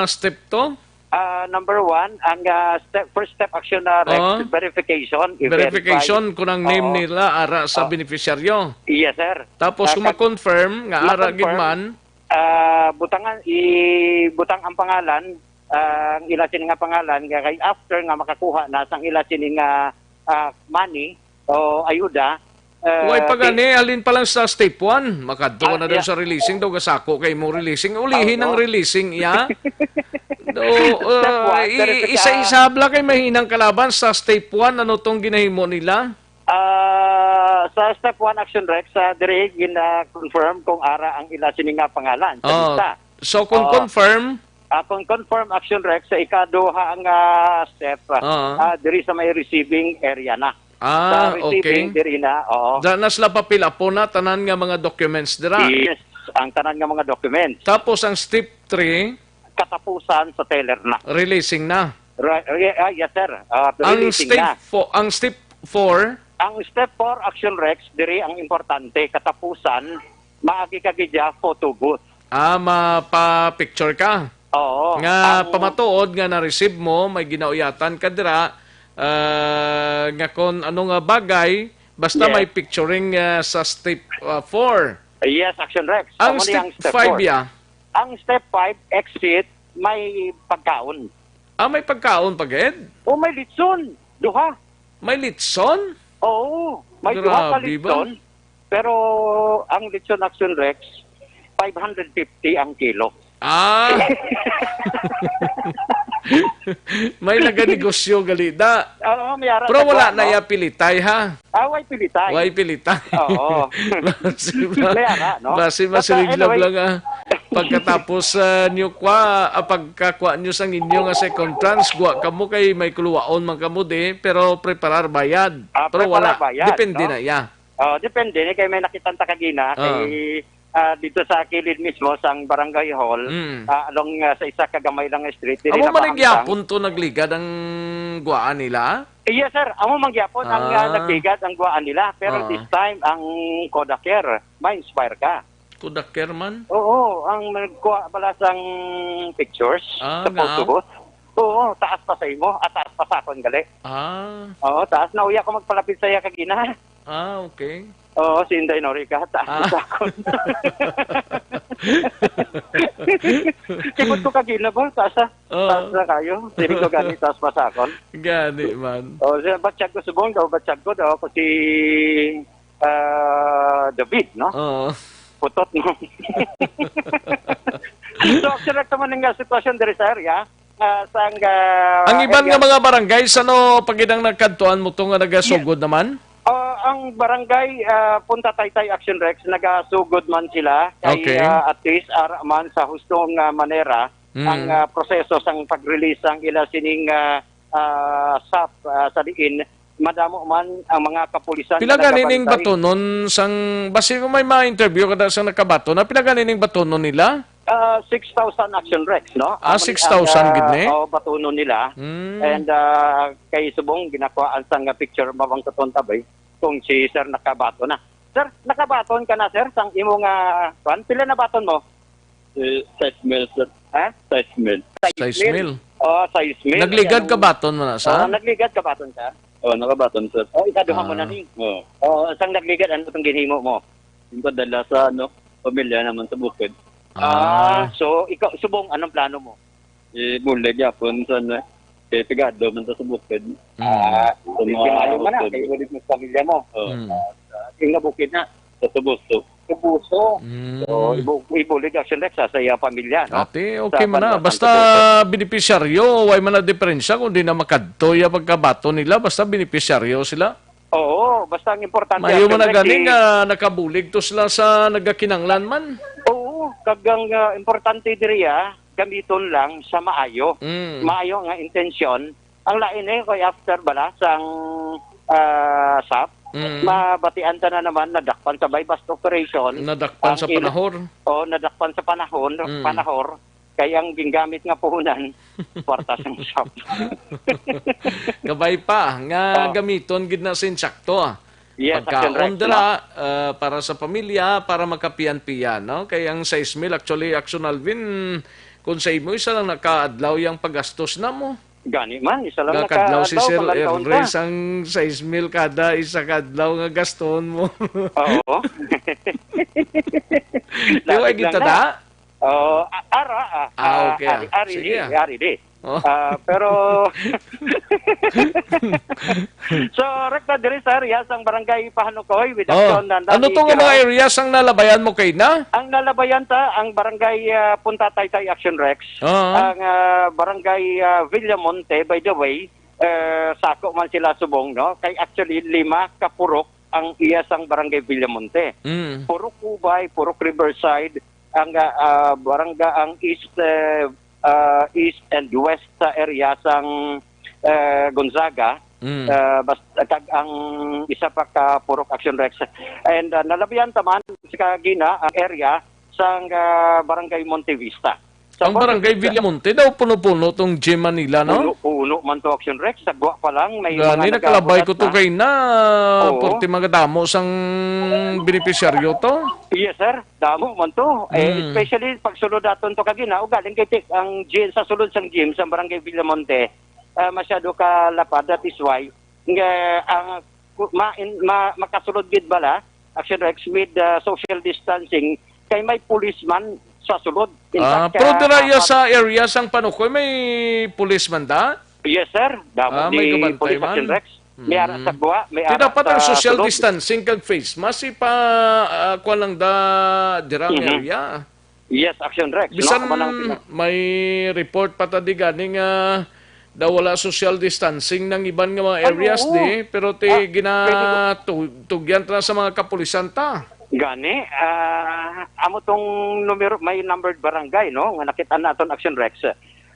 step to? Ah, number one, ang, ah, step, first step action na Rex, Oo. Verification, i-verify. Verification kung ang name Oo. nila ara sa Oo. Beneficiaryo. Yes, sir. Tapos Ah, kung kag-, ma-confirm nga ara gid ma-confirm, man. Ah, butangan, ibutang ang pangalan, ah, ang ila sini nga pangalan, nga kay after nga makakuha na sang ila sini nga, ah, money, o ayuda. Ah, Way pa ti- gani, halin pa lang sa step one. Makadto Ah, na daw yeah. Sa releasing, daw gasako kay mo releasing. Ulihin Oo. Ang releasing, iya. Do, Step uh, one, i- verifica- isa-isa bla kay mahinang kalaban sa step one. Ano tong ginahimo nila? Ah, sa step one, Action Rex, sa diri gina-confirm kung ara ang ila sini nga pangalan sa Oh. Lista. So, kung Oh. Confirm, Ah, kung confirm, Action Rex, sa ikaduha nga step, Oo. Ah, diri sa may receiving area na. Ah, sa receiving, okay. Diri na, oo. Da na sila papil-apo na, tanan nga mga documents dira. Yes, ang tanan nga mga documents. Tapos ang step three? Katapusan sa teller na. Releasing na. Right, yeah, ah, yes, sir. Ah, ang releasing step na. Fo-, ang step four? Ang step four, Action Rex, diri ang importante. Katapusan, maagi ka gid ya, photo booth. Ah, mapa-picture ka? Oo. Nga ang pamatuod nga na-receive mo, may ginauyatan ka dira, ah, nga kon ano nga bagay, basta Yes. May picturing, ah, sa step, ah, four. Yes, Action Rex. Ang Amo ni step ang step five, four. Ya? Ang step five, exit, may pagkaon. Ah, may pagkaon pa gid? O, may litson. Duha. May litson? Oo, may duha ka Grabe ba? Litson. Pero ang litson, Action Rex, five hundred fifty ang kilo. Ah! May naganegosyo gali da. Oo, may ara Pero sa wala kuha, na no? Ya pilitay, ha? Ah, way pilitay. Way pilitay. Oo. Basi ba? May ara, no? Basi Basta masiling anyway. Lang, ah. Pagkatapos, ah, niyo kwa, ah, pagkakuha niyo sang inyo nga second trans, gwa kamo kay may kuluwaon man kamo di, pero preparar bayad. Ah, Pero preparar wala. Bayad, Depende no? Na, ya. Oh, depende ni kay may nakitan ta kagina Ah. Kay, ah, dito sa kilid mismo sang barangay hall, Mm. Ah, along, ah, sa isa ka gamay lang nga street, diri Amo na man ang mahamtang. Gyapon to nagligad ang guwaan nila? Eh, yes, sir. Amo man gyapon ang, ah, Ah. Nagligad ang guwaan nila. Pero Ah. This time, ang Kodaker, ma-inspire ka. Kodaker man? Oo, ang nagkuha pala sang pictures Ah, sa nga? Photo booth. Oo, taas pa sa imo, at taas pa sa akon gali. Ah. Oo, taas na uya ko magpalapit sa iya kagina. Ah, okay. Oo, si Inday Norica, taas Ah. Sa akon. Kibot ko kagina ba? Taas sa, Oo. Taas na kayo. Siling ko gani, taas pa sa akon. Gani man. Oh, siya, batyag ko subong daw, batyag ko daw, ako si, ah, David, no? Oo. Putot, no? So, actually, ito man ang sitwasyon diri sa area. Ah, sang, ah, Ang iban nga area. Mga barangay, sano pa gid ang nakadtuan mo to nga nagasugod naman? Ah, ang barangay, ah, Punta Taytay, Action Rex, nagasugod man sila kay, Okay. ah, at least ara man sa hustong, ah, manera Mm. ang, ah, proseso sang pag-release sang ila sining, ah, ah, sap, ah, sa diin madamo man ang mga kapulisan Pila nga gani ning nagabantay. Batonon sang, basi ko may ma-interview kada sang nakabaton na, pila gani ning batonon nila? Ah, six thousand, Action Rex, no? Ah, Amo ni six thousand ang, gid ah, ni? Oh, batunon nila. Mm. And, ah, kay subong ginakuhaan sang picture, mabang katon tabay kung si sir nakabaton na. Sir, nakabaton ka na, sir, sang imo nga, kwan? Pila na baton mo? Eh, sais mil, sir. Ha? Sais mil. Sais mil. Oh, sais mil. Nagligad ka baton mo na, sa? Oh, nagligad ka baton, sir? Oh, nakabaton, sir. Oh, ikaduha mo na ni. Oh. Oh, sang nagligad, ano tong ginhimo mo? Yung padala sa, ano, pamilya naman sa bukid. Ah, Ah. So, ikaw, subong, anong plano mo? Eh, bulig yapon sa, ano, eh, pigado man sa, sa bukid. Mm. Ah, Sa mga Ginayo man na, bukid. Kay bulig mo sa pamilya mo. Oh. Mm. Ah, yung nga bukid na. Sa Tubuso. Tubuso. Mm. So, ibu-, ibulig, Action Rex, sa, sa iya pamilya, no? Ate, okay Sa man na. Banwa Basta Santo Domingo. Benepisyaryo, way man na diferensya kung di na makadto ya pagkabaton nila, basta benepisyaryo sila. Oo, basta ang importante, Mayo man na Action Rex, gani si nga nakabulig to sila sa nagakinanglan man. Oo, kag ang, ah, importante diri, ah, gamiton lang sa maayo. Mm. Maayo nga intensyon. Ang lain eh, kay after bala sang, ah, sap, Mm. mabatian ta na naman nadakpan sa buy-bust operation. Nadakpan Ang sa il-, panahor. Oh, nadakpan sa panahon, Mm. panahor. Kay ang gingamit nga puhunan, kwarta sang sap. Kabay pa nga Oh. gamiton gid na sa insakto, ah. Yes, Action Pagkaon Rex, dira, no? Ah, para sa pamilya, para makapian-pian, no? Kay ang sais mil, actually, Action Alvin, kung sa imo, isa lang nakaadlaw yang paggastos na mo. Gani man, isa lang Nga kadlaw si nakaadlaw, Sir kalantaon Elray, ta. Sang sais mil kada isa kadlaw nga gaston mo. Oo. Di ba Lapit lang kita na. da? Oh, a-, ara, ah, Ah, ah, okay, ah. ari, ari Sige, di, ah. ari di. Oh. Ah, pero, so, rekta diri sa area sang Barangay Pahanukoy with Oh. Action and Ano to nga mga Isidro. Areas ang nalabayan mo kay na? Ang nalabayan ta, ang Barangay, ah, Punta Taytay, Action Rex. Oo. Ang, ah, Barangay, ah, Villamonte, by the way, eh, sako man sila subong, no? Kay actually, lima ka purok ang iya sang Barangay Villamonte. Mm. Purok Ubay, Purok Riverside, ang, ah, ah, barangay, ang East, eh, ah, East and West sa area sang, eh, Gonzaga, Mm. eh, bas-, kag ang isa pa ka Purok Action Rex. And, ah, nalabihan ta man sa kagina ang area sang, ah, Barangay Monte Vista. Sa Ang Barangay Monte Vista. Villamonte daw puno-puno tong Gym Manila, no? Puno, puno man to, Action Rex. Sa Gwa pa lang, may Gani, mga nakalabay ko to nagapasok na. Kay na, Oo. Purti mga damo sang benepisyaryo to. Yes, sir. Damo man to. Eh, Mm. especially pag sulod aton to kagina, o galing kay Tik, ang gym, sa sulod sang gym sa Barangay Villamonte, ah, masyado ka lapad. That is why nga ang ku-, ma-, in-, ma-, makasulod gid bala, Action Rex, with, ah, social distancing, kay may policeman sa sulod. In Ah, fact, pero ah, dira iya ah, sa area sang Panukoy, may policeman da? Yes, sir. Damo Ah, may ni gabantay police, Action man. Rex. May ara Mm. sa Gwa, may Di ara dapat ang sa social sulod. distancing kag face mask ipa, ah, kuwan lang da dira ang Mhm. area. Yes, Action Rex, no? Bisan Amo nang pina- may report pa ta di gani nga daw wala social distancing nang iban nga mga Ay, areas oo. di, pero ti Ah, gina-, pwede ko tu-, tugyan ta sa mga kapulisan ta. Gani, ah, amo tong numero, may numbered barangay, no, nga nakita naton, Action Rex.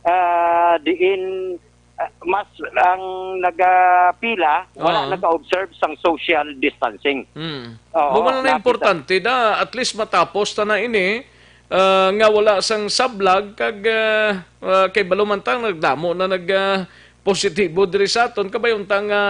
Ah, diin, ah, mas ang nagapila, wala Oo. nag-observe sang social distancing. Mm. Oo, Mo man na nakita. importante da, at least matapos ta na ini, ah, nga wala sang sablag kag, ah, ah, kay balo man ta nagdamo na nag, ah, positibo diri sa aton, kabay unta nga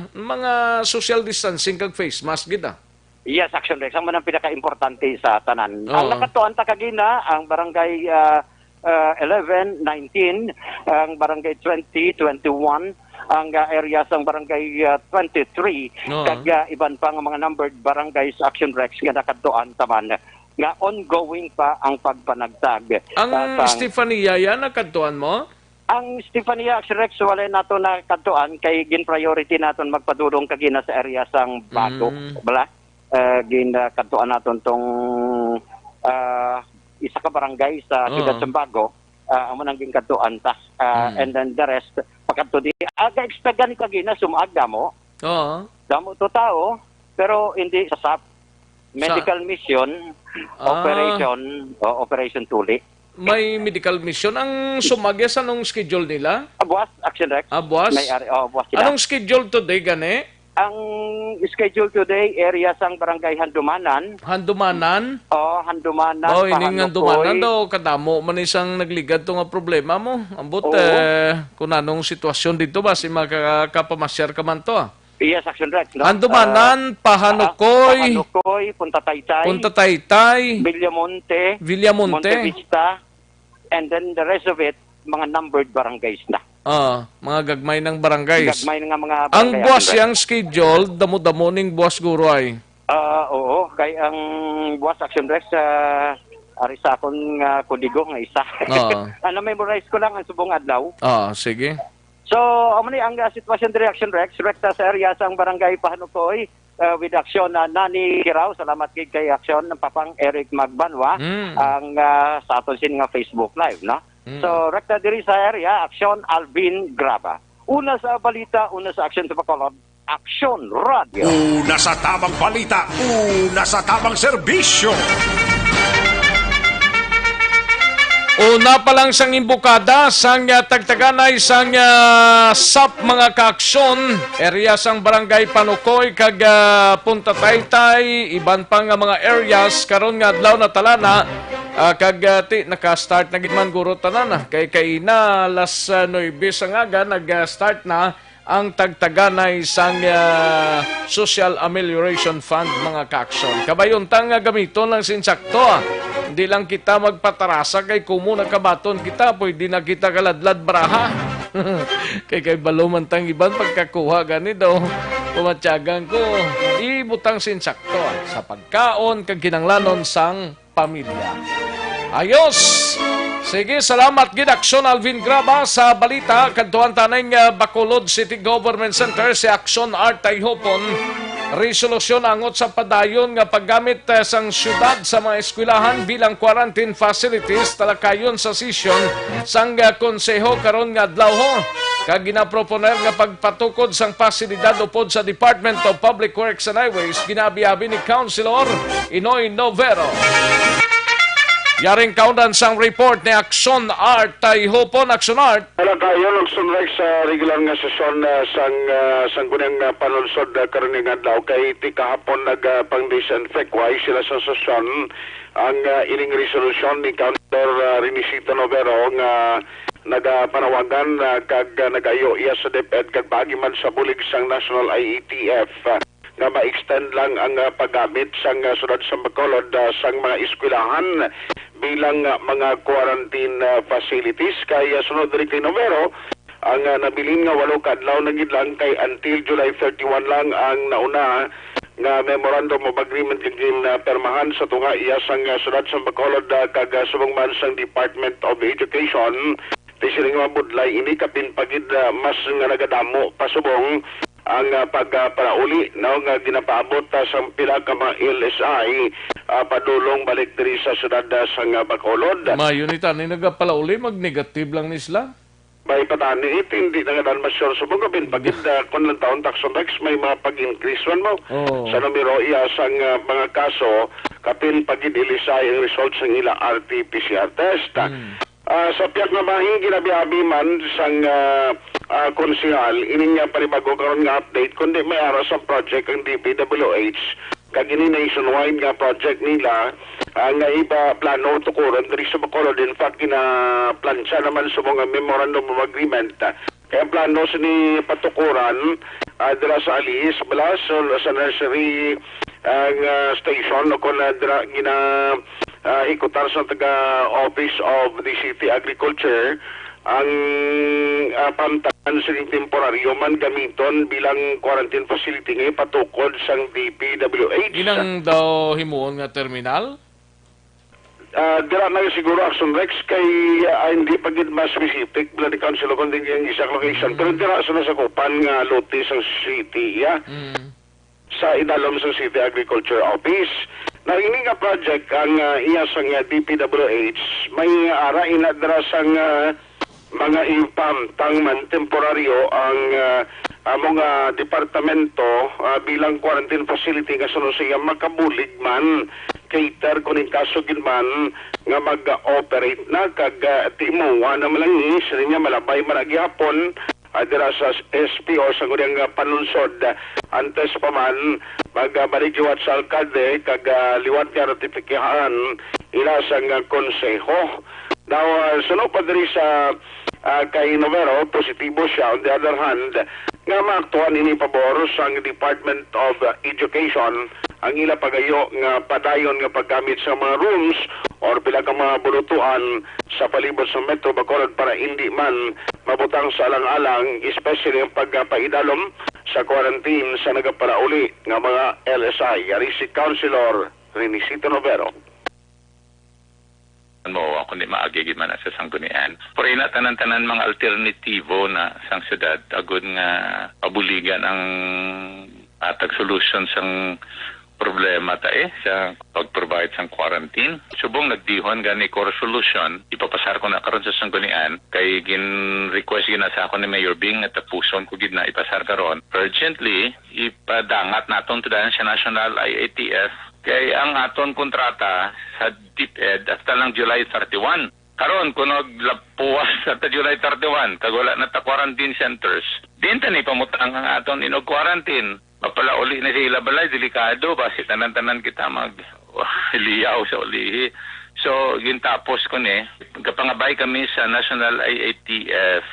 mga social distancing kag face mask gid, ah. Yes, Action Rex, ang man ang pinakaimportante sa tanan. Ang Oo. nakatuan ta kagina, ang barangay, ah, ah, eleven, nineteen, ang barangay twenty, twenty-one, ang, ah, area sang barangay, ah, twenty-three, Oo. kag, ah, iban pa nga mga numbered barangays, Action Rex, nga nakatuan ta man nga ongoing pa ang pagpanagtag, Ang ah, sang Stefania yan, nakadtuan mo? Ang Stefania, Action Rex, walay nato nakadtuan kay gin-priority naton magpadulong kagina sa area sang Bago. Mm. Bala, ah, gin, ah, kadtuan naton tong, ah, isa ka barangay sa Oo. Ciudad Sambago. Ah, amo nang ginkadtuan ta. Ah, Mm. and then the rest, pakadto di. Aga expect gani kagina, sumaag damo. Oo. Damo to tao, pero hindi sa sap. Sa Medical mission, Ah. operation, o operation tuli. May medical mission. Ang sumagya sa anong schedule nila? Ah, buwas, Action Rex. Ah, buwas? May ari, oh, buwas sila. Anong schedule today, gani? Ang schedule today, area sang Barangay Handumanan. Handumanan? Oh, Handumanan, Daw, ining Pahanukoy. Handumanan daw, kadamo man isang nagligad to nga problema mo. Ambot, Oo. eh, kung anong sitwasyon dito, basi makakapamasyar ka man to, ah. Yes, Action Rex, no? Handumanan, Ah, Pahanukoy, ah, Pahanukoy, Punta Taytay, Punta Taytay, Villamonte, Villamonte. Monte Vista, and then the rest of it, mga numbered barangays na. Ah, mga gagmay ng barangays. Gagmay nga mga Ang barangay, buwas Action Rex. Yang schedule, damo-damo ning buwas guro ay. Ah, oo, kay ang buwas, Action Rex, ah, ari sa akon nga kodigo nga isa. Oo. Ano, memorize ko lang ang subong adlaw. Ah, sige. So, amo ni ang, ah, sitwasyon diri, Action Rex, rekta sa area sang Barangay Pahanukoy, ah, with action na Nani Kirao. Salamat gid kay action ng Papang Eric Magbanwa, Mm. ang, ah, sa aton sin nga Facebook Live, no? Mm. So, rekta diri sa area, action Alvin Graba. Una sa balita, una sa action sa Bacolod, Action Radio. Una sa tamang balita, una sa tamang serbisyo. Una pa lang sang imbukada sang, ah, tagtaganay sang, ah, sap mga kaaksyon, area sang Barangay Panukoy kag, ah, Punta Taytay, iban pa nga mga areas karon nga adlaw na talana, ah, kag, ah, ti, naka-start na gid man guro tanan, ah, kay kaina alas, ah, nuebe sa ngaga nag-start na ang tagtaganay sang, ah, Social Amelioration Fund, mga kaaksyon. Kabayon ta nga gamiton lang sa insakto, ah. Hindi lang kita magpatarasa kay kumo nakabaton kita, pwede na kita kaladlad baraha. Kay, kay balo man tang iban pagkakuha gani daw. Pumatyagan ko, ibutang sa insakto, ah, sa pagkaon kag kinanglanon sang pamilya. Ayos! Sige, salamat gid, Aksyon Alvin Graba, sa balita. Kadtuan taning, ah, Bacolod City Government Center, si Aksyon Art Tayhopon. Resolusyon angot sa padayon nga paggamit, ah, sang syudad sa mga eskwelahan bilang quarantine facilities, talakayon sa sesyon sang, ah, konseho karon nga adlaw, ho. Kag ginaproponer nga pagpatukod sang pasilidad upod sa Department of Public Works and Highways, ginaabi-abi ni Councilor Inoy Novero. Yaring kaundan sang report ni Aksyon Art Tayhopon. Aksyon Art. Wala kayo nagsunrag sa regular nga sesyon, ah, sang, ah, sang kunang, ah, panulsod, ah, karon nga adlaw kay ti kahapon nag, ah, pang disinfect way sila sa sesyon ang, ah, ining resolusyon ni Councilor, ah, Renisito Novero nga nagapanawagan, ah, kag, ah, nagayo iya sa DepEd kag paagi man sa bulig sang National I A T F, ah, nga ma-extend lang ang, ah, paggamit sang, ah, siyudad sa Bacolod, ah, sang mga eskwelahan bilang, ah, mga quarantine, ah, facilities. Kay, ah, sunod diri kay Novero, ang, ah, nabilin nga walo ka adlaw na gid lang kay until July thirty-one lang ang nauna nga Memorandum of Agreement nga ginapirmahan sa tunga iya sang, ah, siyudad sa Bacolod, ah, kag, ah, subong man sang Department of Education. Ti siling mabudlay ini, kapin pa gid, ah, mas nga nagadamo pa subong ang, ah, pag, ah, palauli, no, nga ginapaabot, ah, sang pila ka mga L S I, ah, padulong balik diri sa siyudad, ah, sang, ah, Bacolod. Maayo ni tani nagapalauli, mag-negative lang ni sila. May patani, eh, hindi na nga dan masyur subong, kapin pa gid, ah, kung lang taon taxon tax, may mga pag-increase man mo Oo. sa numero iya sang, ah, mga kaso, kapin pa gid ilisay ang results sang ila R T P C R test. Mm. Ah, sa piyak nga bahin, ginabi-abi man sang, ah, ah, konsehal, ining, ah, panibago karon nga update, kundi may ara sa project ang D P W H, kag ini nationwide nga project nila, ah, nga iba plano tukuron diri sa Bacolod. In fact, ginaplansya naman sa mga memorandum of agreement. Kaya plano sini patukuran, ah, dira sa Alice, bala, sa, sa nursery, ah, nga station, o kung, ah, dira gina, ah, ikutar sa taga Office of the City Agriculture, ang, ah, pantanan sining temporaryo man gamiton bilang quarantine facility nga ipatukod sang D P W H. Inang daw himuon nga terminal? Ah, dira na siguro, Action Rex, kay, ah, hindi pa gid mas specific bala ni Councilor, kundi ang exact location. Pero dira sa nasakupan nga lote sa city, ya. Mm. Sa idalom sa City Agriculture Office. Now, ini nga project ang, ah, iya sang, ah, D P W H, may ara ina dira sang, ah, mga ipamtang man temporaryo ang, ah, amo nga departamento, ah, bilang quarantine facility nga suno siya makabulig man, cater kun in kaso gid man nga mag-operate na kag, ah, timuwa na man lang ni sila niya malabay man na gihapon, ah, dira sa S P O sa gudang, ah, panunsod. Antes pa man, magbalik liwat sa alkalde kag, ah, liwat nga ratifikihan ila sang, ah, konseho. Now, ah, suno pa diri sa, ah, kay Novero, positibo siya. On the other hand, nga maaktuhan ini pabor sang Department of, ah, Education ang ila pagayo nga padayon nga paggamit sa mga rooms or pila ka mga bulutuan sa palibot sa Metro Bacolod para indi man mabutang sa alang-alang, especially ang pagpaidalom sa quarantine sa nagapalauli nga mga L S I. Yari si Councilor Renisito Novero. Mo, ako ni maagi gid man sa sanggunian. Pero ina tanan-tanan mga alternatibo na sang syudad agud nga pabuligan ang atag solusyon sang problema ta, eh, sa pag-provide sang quarantine. Subong nagdihon gani ko resolution, ipapasar ko na karon sa sanggunian, kay gin-request gid na sa ako ni Mayor Bing nga tapuson ko gid na ipasar karon. Urgently, ipadangat naton to dayon sa National I A T F, kay ang aton kontrata sa DepEd hasta lang July thirty-one. Karon, kung naglapuas sa ta July thirty-one, kag wala na ta quarantine centers, din ta ni pamutang ang aton inog quarantine. Mapalauli na sa ila balay, delikado, basi tanan-tanan kita mag liyaw sa ulihi. So, gintapos ko ni, gapangabay kami sa National I A T F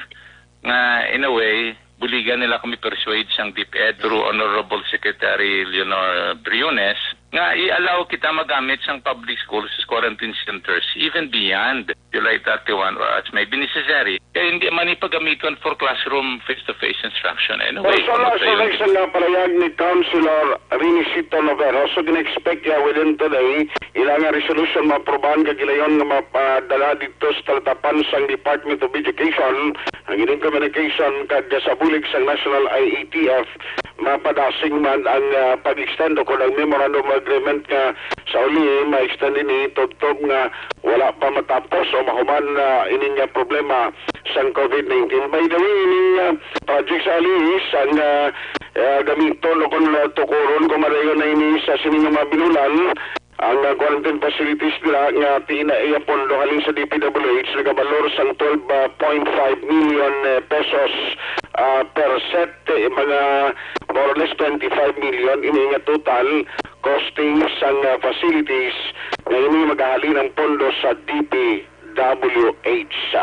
nga, in a way, buligan nila kami persuade sang DepEd through Honorable Secretary Leonor Briones nga i-allow kita magamit sang public schools as quarantine centers even beyond July thirty-one or as may be necessary. Kaya hindi man ipagamiton for classroom face-to-face instruction anyway. Pero sa kung last matayon election nga palayag ni Councilor Renisito Novero, so gina-expect niya within today, ilang nga resolution maaprubahan kag ilayon nga mapadala dito sa talatapan sang Department of Education, ang ining communication kag sa bulig sang National I A T F, mapadasig man ang, ah, pag-extend o kung ang memorandum of agreement nga sa uli ma-extend ini tubtob nga wala pa matapos o mahuman na ini nga problema sang COVID nineteen. By the way, ini nga project sa Aliis ang, ah, ah, gamiton o kung, ah, tukuron kung madayon na ini sa sini nga mga binulan, ang, ah, quarantine facilities nila nga tina iya pondo halin sa D P W H nagabalor sang twelve point five million, eh, pesos, ah, per set, eh, mga more or less twenty-five million ini nga total costing sang, ah, facilities nga ini magahalin ang pondo sa D P W H.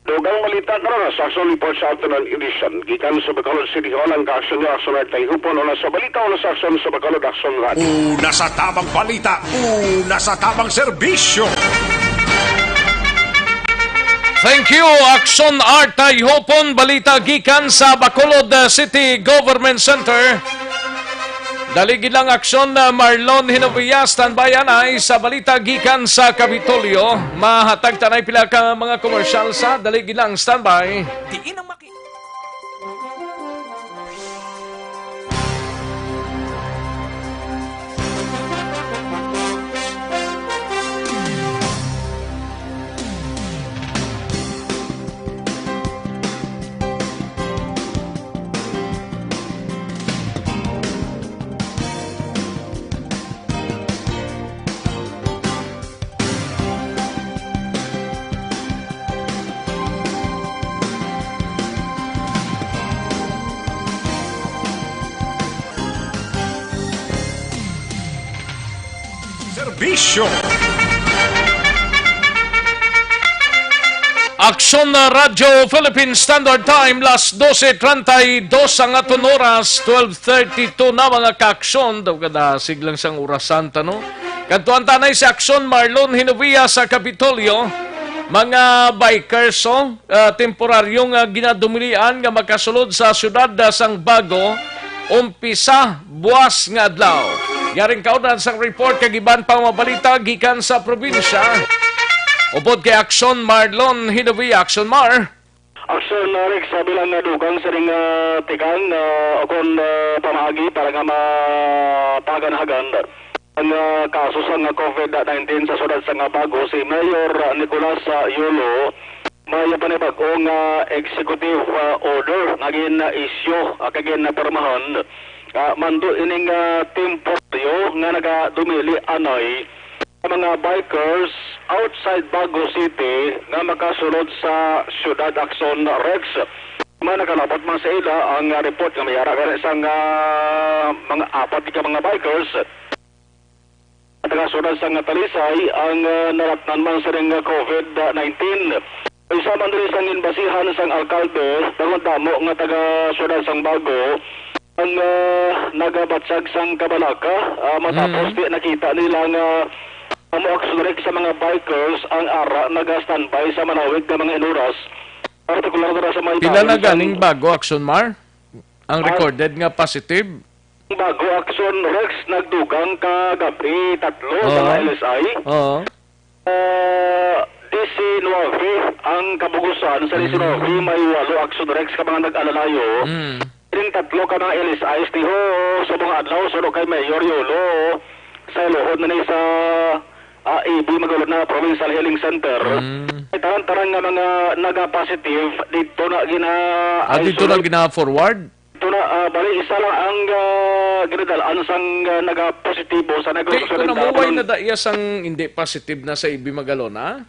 Dugang balita karon sa Aksyon Report sa afternoon edition. Gikan sa Bacolod City Hall, ang kaaksyon niyo, Aksyon Art Tayhupon, una sa balita, una sa aksyon sa Bacolod, Aksyon Radio. Una sa tabang balita, una sa tabang serbisyo. Thank you, Aksyon Art Tayhupon. Balita gikan sa Bacolod, uh, City Government Center. Dali gid lang aksyon na Marlon Hinovia, standby anay sa balita gikan sa Kapitolyo. Mahatag tanay pila ka mga komersyal sa dali gid lang standby. Diin ang maki- Serbisyo. Aksyon na Radyo Philippine Standard Time, las doce treinta y dos ang aton oras, twelve thirty-two na, mga kaaksyon. Daw kada siglang sang orasan ta, no? Kadtuan tanay si Aksyon Marlon Hinovia sa Kapitolyo. Mga bikers, oh, ah, temporaryo nga ginadumilian nga makasulod sa siyudad, ah, sang Bago, umpisa buwas nga adlaw. Yaring kaunan sang report kag iban pang mga balita gikan sa probinsya. Upod kay Aksyon Marlon Hinovia. Aksyon Mar. Aksyon, uh, Rex, sa bilang nga dugang sa ring, uh, tikang, uh, o kon, uh, pamaagi para nga mapaganhagan. Ang, ah, kaso sang COVID nineteen sa siyudad sang Bago, si Mayor, ah, Nicolas, ah, Yolo, may panibag-o nga executive, ah, order nga gin-issue, ah, kag ginapirmahan. Ah, mando ining, ah, temporaryo nga nagadumili anay sa mga bikers outside Bago City nga makasulod sa siyudad, Akson Rex. May nakalapot man sa ila ang, ah, report nga may ara gani sang, ah, mga apat ka mga bikers taga siyudad sang Talisay ang, ah, naratnan man sining COVID nineteen. Isa man diri sang ginbasihan sang alkalde, damo nga taga siyudad sang Bago ang, ah, nagabatyag sang kabalaka, ah, matapos Mm. di nakita nila nga amo Akson Rex sa mga bikers ang ara naga-standby sa manawid nga mga inuras, partikular na sa may Pila na bago sang ganing Bago, Akson Mar? Ang Ah. recorded nga positive? Bago, Akson Rex, nagdugang kagabi tatlo Oo. mga L S I. Oo. Ah, diecinuebe ang kabugusan. Sa diecinuebe, Mm. may walo Akson Rex ka mga nag-alalayo. Mm. Ining tatlo ka mga L S Is diho sa mga adlaw, suno kay Mayor Yolo, sa luhod na ni sa, ah, A B Magalona Provincial Healing Center. Mm. Ay, tanan-tanan nga mga naga-positive, dito na gina-, Ah, dito na isolate. gina-forward? Ito na, ah, bali, isa lang ang, ah, ginadalaan sang, ah, nagapositibo sa Negros Kay kung Occidental. Amuway na da iya sang hindi positive na sa A B Magalona?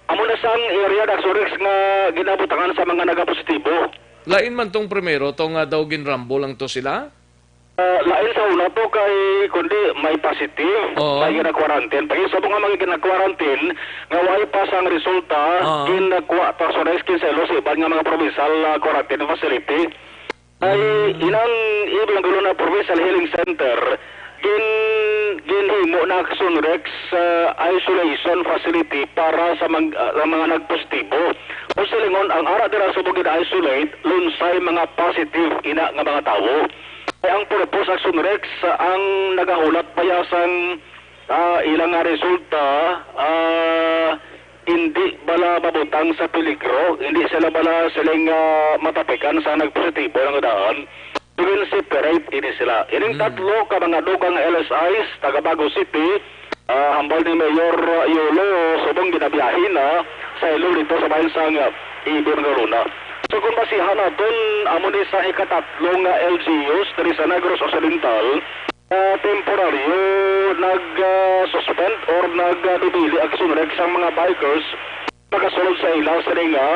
Amo na sang area, Dax Orex, nga ginabutangan sa mga nagapositibo. Lain man tong primero to nga daw ginrambo lang to sila? Ah, lain sa una to kay kundi may positive, Oo. may gina-quarantine. Pag sa mga, mga gina-quarantine, nga way pa sang resulta, Oo. ginakuha, Dax Orex, kinsa ilo sa iban nga mga provincial, ah, quarantine facility. Ay, Mm. inang ibang gulo na Provincial Healing Center, gin-, ginhimo na Akson Rex, ah, isolation facility para sa mag-, ah, sa mga nagpositibo. Kung silingon, ang ara dira sa Bukid Isolate, lunsay mga positive ina nga mga tawo. Kay ang purpose Akson Rex, ah, ang nagahulat pa ya sang ah, ilang nga resulta, ah, hindi bala mabutang sa peligro, hindi sila bala siling, ah, matapikan sa nagpositibo nga daan. Even separate ini sila. Ining Mm. tatlo ka mga dugang L S Is, taga Bago City, ah, hambal ni Mayor Yolo, subong ginabiyahe na sa ilo dito sa bayan sang, ah, Ibon Garuna. So kung basihan naton, amo ni sa ikatatlo nga L G Us diri sa Negros Occidental, ah, temporaryo nag, ah, suspend or nag, ah, dubili Akson Rex ang mga bikers makasulod sa ila sini nga,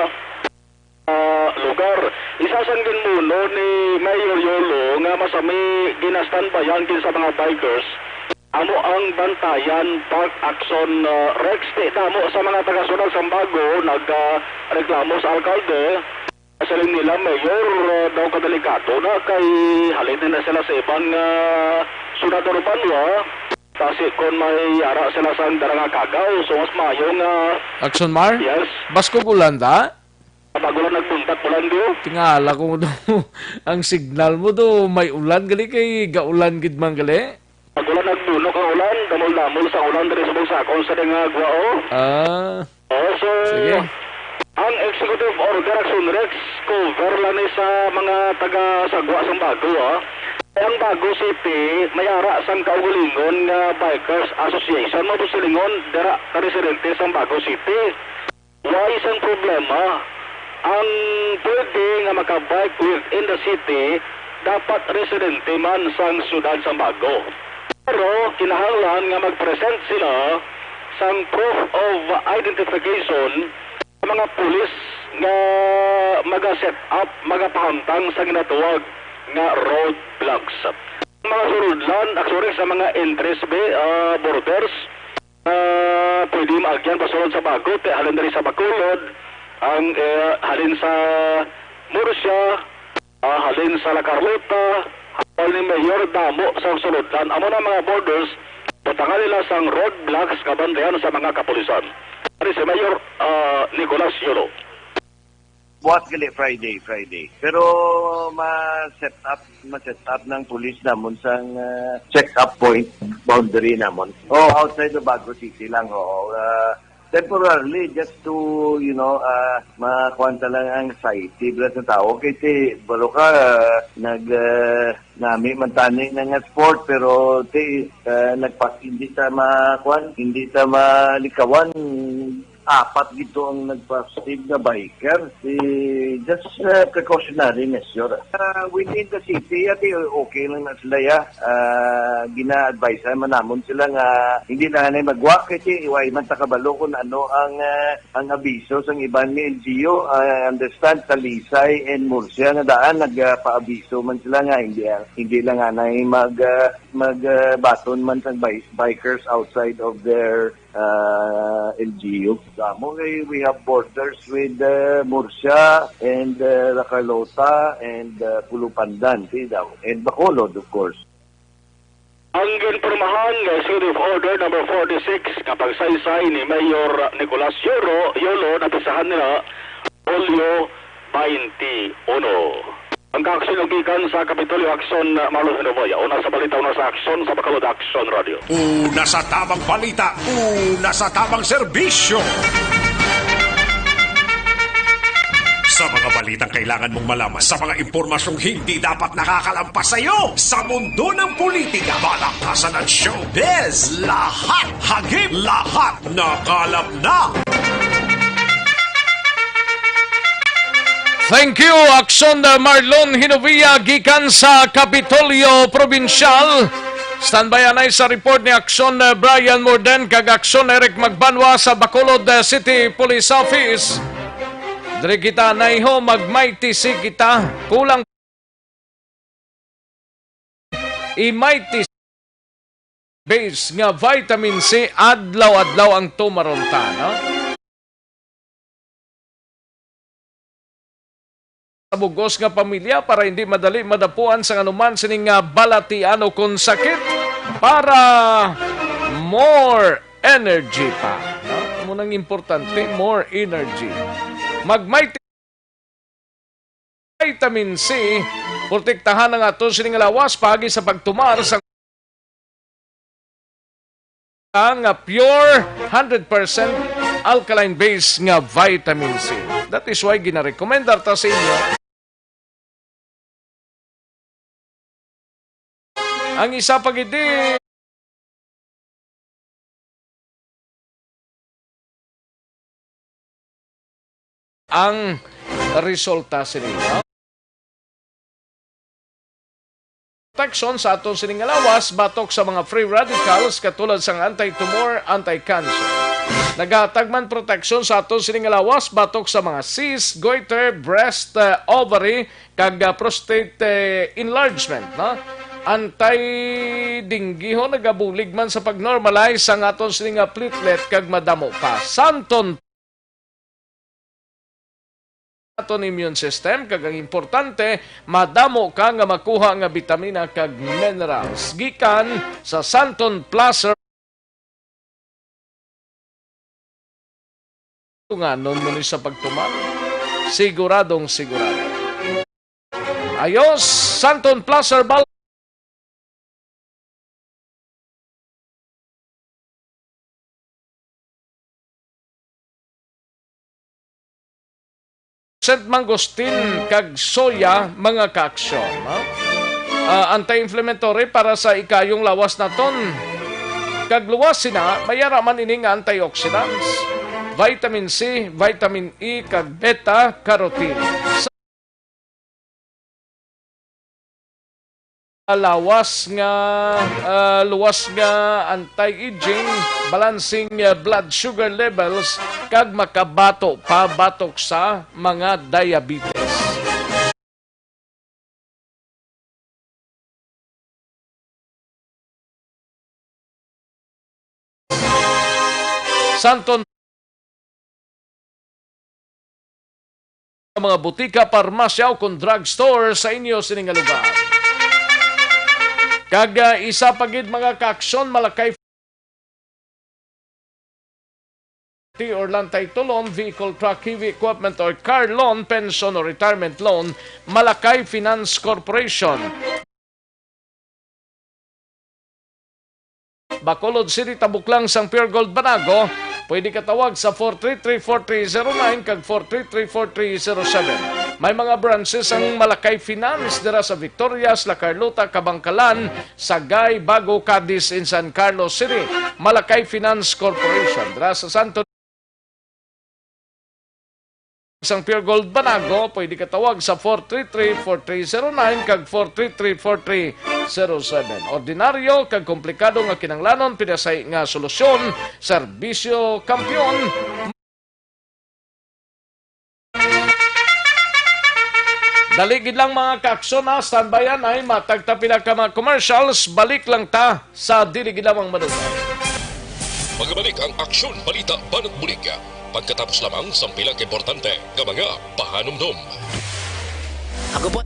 ah, lugar. Isa sang ginmuno ni Mayor Yolo nga masami ginastanbayan gid sa mga bikers amo ang Bantayan Park Akson, ah, Rex. Ti damo sa mga taga-siyudad sang Bago nag, ah, reklamo sa alkalde. Siling nila, Mayor, ah, daw kadelikado na kay halin na sila sa iban nga siyudad o banwa. Kasi kung may ara sila sa dara nga kagaw, so mas maayo nga Akson Mar? Yes. Baskog ulan ta? Pag ulan nagpuntak, ulan di, oh. Tingala ko do, ang signal mo do, may ulan gali kay gaulan gid man gali. Pag ulan nagbuno kang ulan, damol-damol sa ulan diri sa Bungsakon sa Dingagwa, oh. Ah. Oh, so, Sige. ang executive order Akson Rex, cover lang ni sa mga taga Sagwa sang Bago, ah. Ang Bago City, may ara sang kaugalingon nga Bikers Association, mao silingon, dira ka residente sang Bago City. Wala sang problema. Ang pwede nga makabike within the city, dapat residente man sang siyudad sang Bago. Pero kinahanglan nga mag-present sila sang proof of identification sa mga pulis nga maga-set up, magapahamtang sa ginatawag nga roadblocks. Mga sulodlan, actually, sa mga entries, be, ah, borders, ah, pwede maagyan pasulod sa Bago, te, halin diri sa Bacolod, ang, eh, halin sa Murcia, ah, halin sa La Carlota, hapal ni Mayor, damo sa sulodlan. Amo na mga borders, butangan nila sang roadblocks nga bantayan sa mga kapulisan. Ari si Mayor, ah, Nicolas Yolo. Buwas gali Friday, Friday. Pero ma-set up, ma-set up ng pulis namon sang, ah, check-up point, boundary namon. Oh, outside of Bago City lang, oo. Ah, Temporarily, just to, you know, ah, makuha ta lang ang anxiety bala sa tao. Kay ti, balo ka, ah, nag, ah, nami man tani na nga sport, pero ti, ah, nagpas-, hindi ta makuan, hindi ta malikawan. Apat gito ang nagpa-save nga biker. Si, just, ah, precautionary measure. Ah, within the city, ati, okay lang na sila, ya. Ah, gina-advise man namon sila nga hindi na anay magwa, kasi iway man ta kabalo kung ano ang, ah, ang abiso sang iban nga L G U. I understand, Talisay and Murcia nga daan nagpaabiso man sila nga hindi, hindi lang anay mag, ah, mag, ah, baton man sang bi-, bikers outside of their, ah, L G U. Damo kay we have borders with, ah, Murcia and, ah, La Carlota and, ah, Pulupandan, si daw, and Bacolod, of course. Ang ginpormahan nga Executive Order Number forty-six nga pagsaysay ni Mayor Nicolas Yolo, Yolo, napisahan nila Hulyo twenty-one. Ang kaaksyon gikan sa Kapitolyo, Aksyon, Marlon Hinovoya. Una sa balita, una sa aksyon, sa Bacolod Aksyon Radio. Una sa tamang balita, una sa tamang serbisyo. Sa mga balitang kailangan mong malaman, sa mga impormasyong hindi dapat nakakalampas sa iyo, sa mundo ng politika, balakasan at showbiz, lahat hagip, lahat nakalap na. Thank you, Aksyon, uh, Marlon Hinovia, gikan sa Kapitolyo Provincial. Standby anay sa report ni Aksyon, uh, Brian Morden kag Aksyon Eric Magbanwa sa Bacolod, uh, City Police Office. Diri kita, anay ho, magmaitisi kita. Kulang i-Mighty base nga vitamin C, adlaw-adlaw ang tumaron ta, no? Sa bug-os nga pamilya para hindi madali madapuan sang anuman sining nga balatian o kon sakit, para more energy pa, no? Amo nang importante, more energy. Mag-Mighty vitamin C, protektahan ang aton sining lawas paagi sa pagtumar sa nga pure, hundred percent alkaline base nga vitamin C. That is why ginarekomendar ta sa inyo. Ang isa pa gid di ang resulta sini. Proteksyon sa aton sining nga lawas batok sa mga free radicals katulad sang anti-tumor, anti-cancer. Nagahatag man proteksyon sa aton sining nga lawas batok sa mga cyst, goiter, breast, uh, ovary, kag, uh, prostate, uh, enlargement, no? Anti-dengue ho, nagabulig man sa pag-normalize sang aton sining nga platelet kag madamo pa. Santon aton immune system, kag ang importante, madamo ka nga makuha nga bitamina kag minerals gikan sa Santon Plus. Tunganon mo ni sa pagtuman, siguradong sigurado. Ayos, Santon Plus Herbal. Saint Mangosteen kag soya, mga kaaksyon, ha? Ah, anti-inflammatory para sa ikayong lawas naton. Kag luwas sina, may ara man ini nga antioxidants, vitamin C, vitamin E, kag beta carotene. Lawas nga, ah, luwas nga anti-aging, balancing, ah, blood sugar levels, kag makabato pa batok sa mga diabetes. Santon, mga butika, parmasya, o kon drugstore sa inyo sini nga lugar. Kag, ah, isa pa gid, mga kaaksyon, Malakay or land title loan, vehicle, truck, heavy equipment, or car loan, pension or retirement loan, Malakay Finance Corporation. Bacolod City, Tabuklang, sang Pure Gold Banago, Pwede ka tawag sa four three three, four three zero nine kag four three three, four three zero seven. May mga branches ang Malakay Finance dira sa Victorias, La Carlota, Kabangkalan, Sagay, Bago, Cadiz, and San Carlos City. Malakay Finance Corporation dira sa Santo Sang Pure Gold Banago, pwede ka tawag sa four three three, four three zero nine kag four three three, four three zero seven. Ordinaryo kag komplikado nga kinahanglanon, pinasahi nga solusyon, serbisyo kampiyon. Dali gid lang, mga kaaksyon, ha. Standby yan, ay matagta pila ka mga commercials. Balik lang ta sa dili gid lamang madugay. Magabalik ang Aksyon Balita Banat Bulig pagkatapos lamang sang pila ka importante nga mga pahanumdom. Ako po.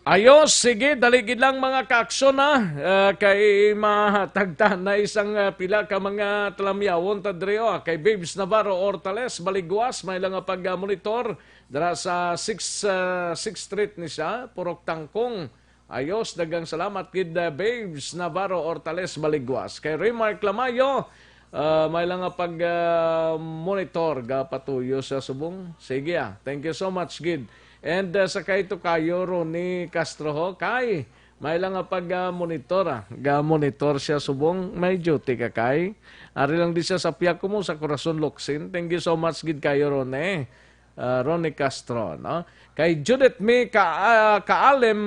Ayos, sige, dali gid lang, mga kaaksyon, ha. Ah, kay mahatagta na isang, ah, pila ka mga talamyawon ta diri, oh. Kay Babes Navarro Hortales Baligwas, may lang nga pag-monitor dira sa six, ah, sixth Street ni siya, Purok Tangkong. Ayos, daghang salamat gid, ah, Babes Navarro Hortales Baligwas. Kay Remark Lamayo, ah, may lang nga pag, ah, monitor, gapatuyo sa subong. Sige, ah. Thank you so much gid. And, ah, sa kay Tokayo Ronnie Castro ho, kay may lang nga pag, ah, monitor, ah. Ga-monitor siya subong. May duty ka, kay? Ari lang di siya sa piyak mo sa Corazon Locsin. Thank you so much gid kayo, Ronnie. Ah, Ronnie Castro, no? Kay Judith May Ka-, ah, Kaalim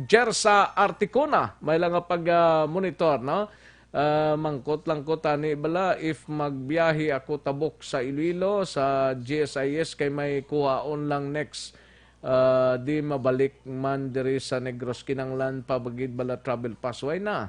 Jersa Articuna, may lang nga pag, ah, monitor, no? Ah, mangkot lang ko tani bala if magbiyahe ako tabok sa Iloilo, sa G S I S, kay may kuhaon lang next, ah, di mabalik man diri sa Negros, kinanglan pa bagid bala travel pass. Why na?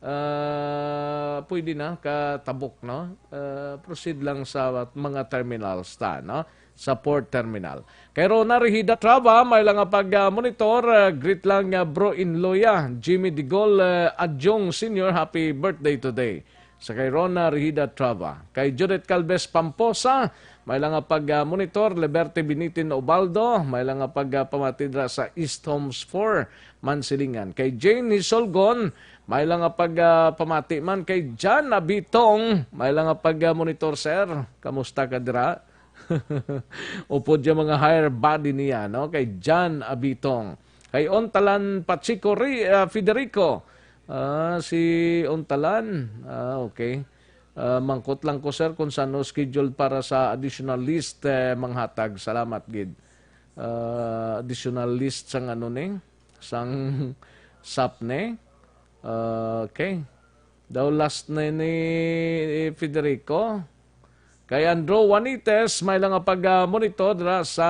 Ah, pwede na, katabok, no? Ah, proceed lang sa mga terminals ta, no? Sa port terminal. Kay Rona Rehida Trava, may lang nga pag, ah, monitor, ah, greet lang, ah, Bro Inloya, Jimmy Digol, ah, Adyong Senior, happy birthday today. Sa kay Rona Rehida Trava. Kay Judith Calves Pamposa, may lang nga pag, ah, monitor, Liberte Binitin Ubaldo, may lang nga pag, ah, pamati dira sa East Homes four, Mansilingan. Kay Jane Hisolgon, may lang nga pag, ah, pamati man kay Jan Abitong, may lang nga pag, ah, monitor, sir. Kamusta ka dira? Upod yung mga higher body niya, no? Kay Jan Abitong. Kay Ontalan Pachico Ri-, ah, Federico. Ah, si Ontalan. Ah, okay. Ah, mangkot lang ko, sir, kung saan scheduled para sa additional list, eh, manghatag. Salamat gid. Ah, additional list sang ano ni? Sang sap ni? Ah, okay. Daw last na ni Federico. Kay Andrew Juanites, may lang nga pag, ah, monitor dira sa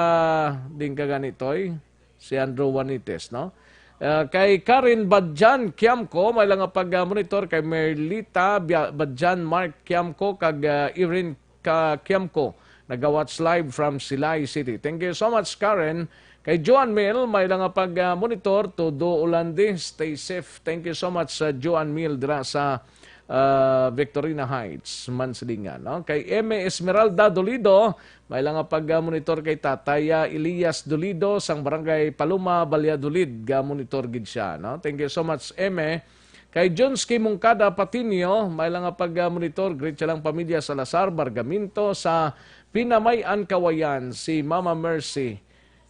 ding ka ganitoy. Si Andrew Juanites, no? Ah, kay Karen Badjan Kiamco, may lang nga pag, ah, monitor kay Merlita Bia-, Badjan Mark Kiamco kag, ah, Irene ka Kiamco. Nagawatch live from Silay City. Thank you so much, Karen. Kay Joan Mill, may lang nga pag, ah, monitor, todo ulan di. Stay safe. Thank you so much sa Joan Mill dira sa, ah, Victorina Heights, Mansilingan, no? Kay M A Esmeralda Dolido, may lang nga pag, ah, monitor kay Tatay, ah, Elias Dolido sang Barangay Paloma, Valladolid, ga monitor gid siya, no? Thank you so much, M A. Kay Jones Kimungkada Patinio, may lang nga pag, ah, monitor, greet siya lang pamilya Salazar Bargamento sa Pinamay-an, Kawayan, si Mama Mercy,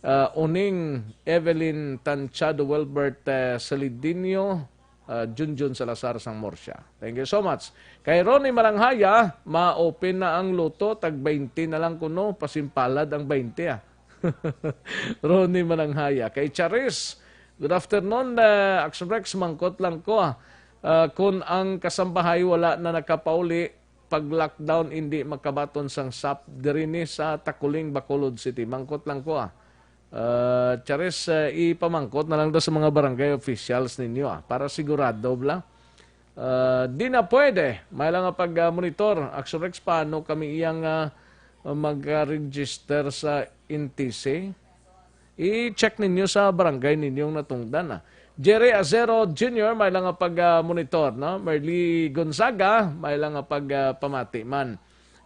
ah, Uning Evelyn Tanchado, Welbert, eh, Salidinio, ah, Junjun Salazar sang Murcia. Thank you so much. Kay Ronnie Malanghaya, ma-open na ang luto, tag twenty na lang kuno, pasimpalad ang twenty, ah. Ronnie Malanghaya. Kay Charis, good afternoon, ah, Action Rex, mangkot lang ko, ah. Ah, kun ang kasambahay wala na nakapauli, pag lockdown, indi makabaton sang sap diri ni sa Taculing, Bacolod City. Mangkot lang ko, ah. Ah, Charis, ah, ipamangkot na lang daw sa mga barangay officials ninyo, ah, para sigurado, bla. Ah, di na pwede. May lang nga pag, ah, monitor. Action Rex, paano kami iyang, ah, mag-register sa N T C? I-check ninyo sa barangay ninyong natungdan, ah. Jerry Acero Junior, may lang nga pag, ah, monitor, no? Merly Gonzaga, may lang nga pag, ah, pamati man.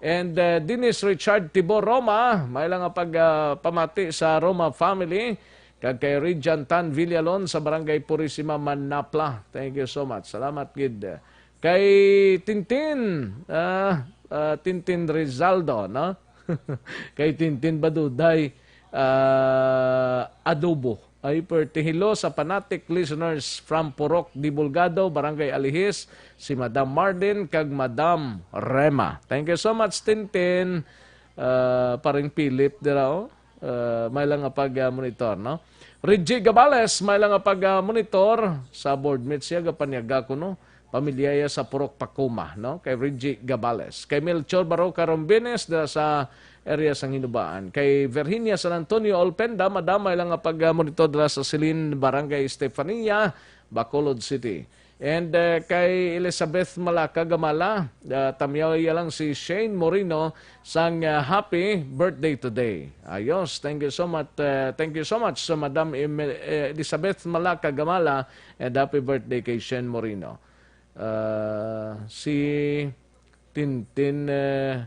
And, uh, Dennis Richard Tibor Roma, may lang nga pag, uh, pamati sa Roma family, kag kay Rijan Tan Villalon sa Barangay Purisima, Manapla. Thank you so much. Salamat gid, uh, Kay Tintin, ah, ah, Tintin Rizaldo, no? Kay Tintin Baduday, ah, Adobo. Ay, perti hello sa fanatic listeners from Purok Dibulgado, Barangay Alihis, si Madam Marlin kag Madam Rema. Thank you so much, Tintin. Ah, paring Philip dira, oh. Ah, may lang nga pag, ah, monitor, no? Reggie Gabales, may lang nga pag, ah, monitor sa board meet siya, gapanyaga ko, no? Pamilya ya sa Purok Pakuma, no? Kay Reggie Gabales. Kay Melchor Baroca Rombines dira sa area sang Hinubaan. Kay Virginia San Antonio Olpenda, madam, may lang nga pag, ah, monitor dira sa Silin, Barangay Estefania, Bacolod City. And, uh, kay Elizabeth Malaka Gamala, uh, tamyaw iya lang si Shane Moreno sang, uh, happy birthday today. Ayos, thank you so much, uh, thank you so much sa Madam Em-, uh, Elizabeth Malaka Gamala, and happy birthday kay Shane Moreno. Uh, si Tintin, uh,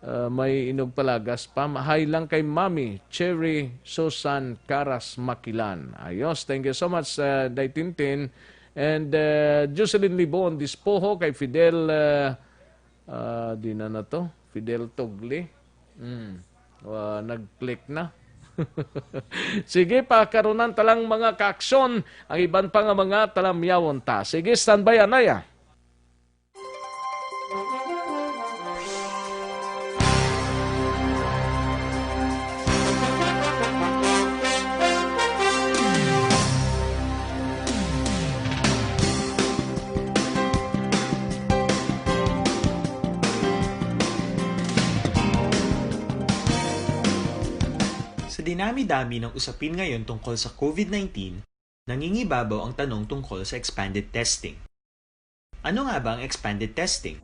uh, may inugpalagas pa. Hi lang kay Mami Cherry Susan Caras Makilan. Ayos, thank you so much, uh, Day Tintin. And, uh, Jocelyn Libon Dispoho, kay Fidel, uh, uh, di na na to, Fidel Togli. Hmm. Uh, nag-click na. Sige, pakarunan talang mga kaaksyon ang iban pa nga mga talamyawon ta. Sige, standby, anaya. Sa dinami-dami ng usapin ngayon tungkol sa COVID nineteen, nangingibabaw ang tanong tungkol sa expanded testing. Ano nga ba ang expanded testing?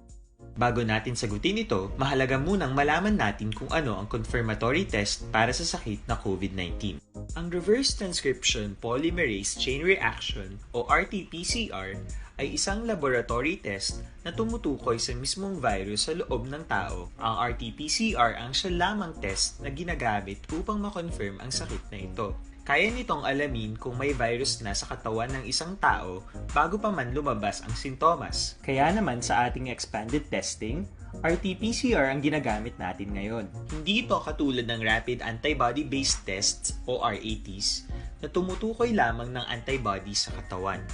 Bago natin sagutin ito, mahalaga munang malaman natin kung ano ang confirmatory test para sa sakit na COVID nineteen. Ang reverse transcription polymerase chain reaction o R T P C R ay isang laboratory test na tumutukoy sa mismong virus sa loob ng tao. Ang R T P C R ang siya lamang test na ginagamit upang ma-confirm ang sakit na ito. Kaya nitong alamin kung may virus na sa katawan ng isang tao bago pa man lumabas ang sintomas. Kaya naman sa ating expanded testing, R T P C R ang ginagamit natin ngayon. Hindi ito katulad ng rapid antibody-based tests o R A Ts na tumutukoy lamang ng antibody sa katawan.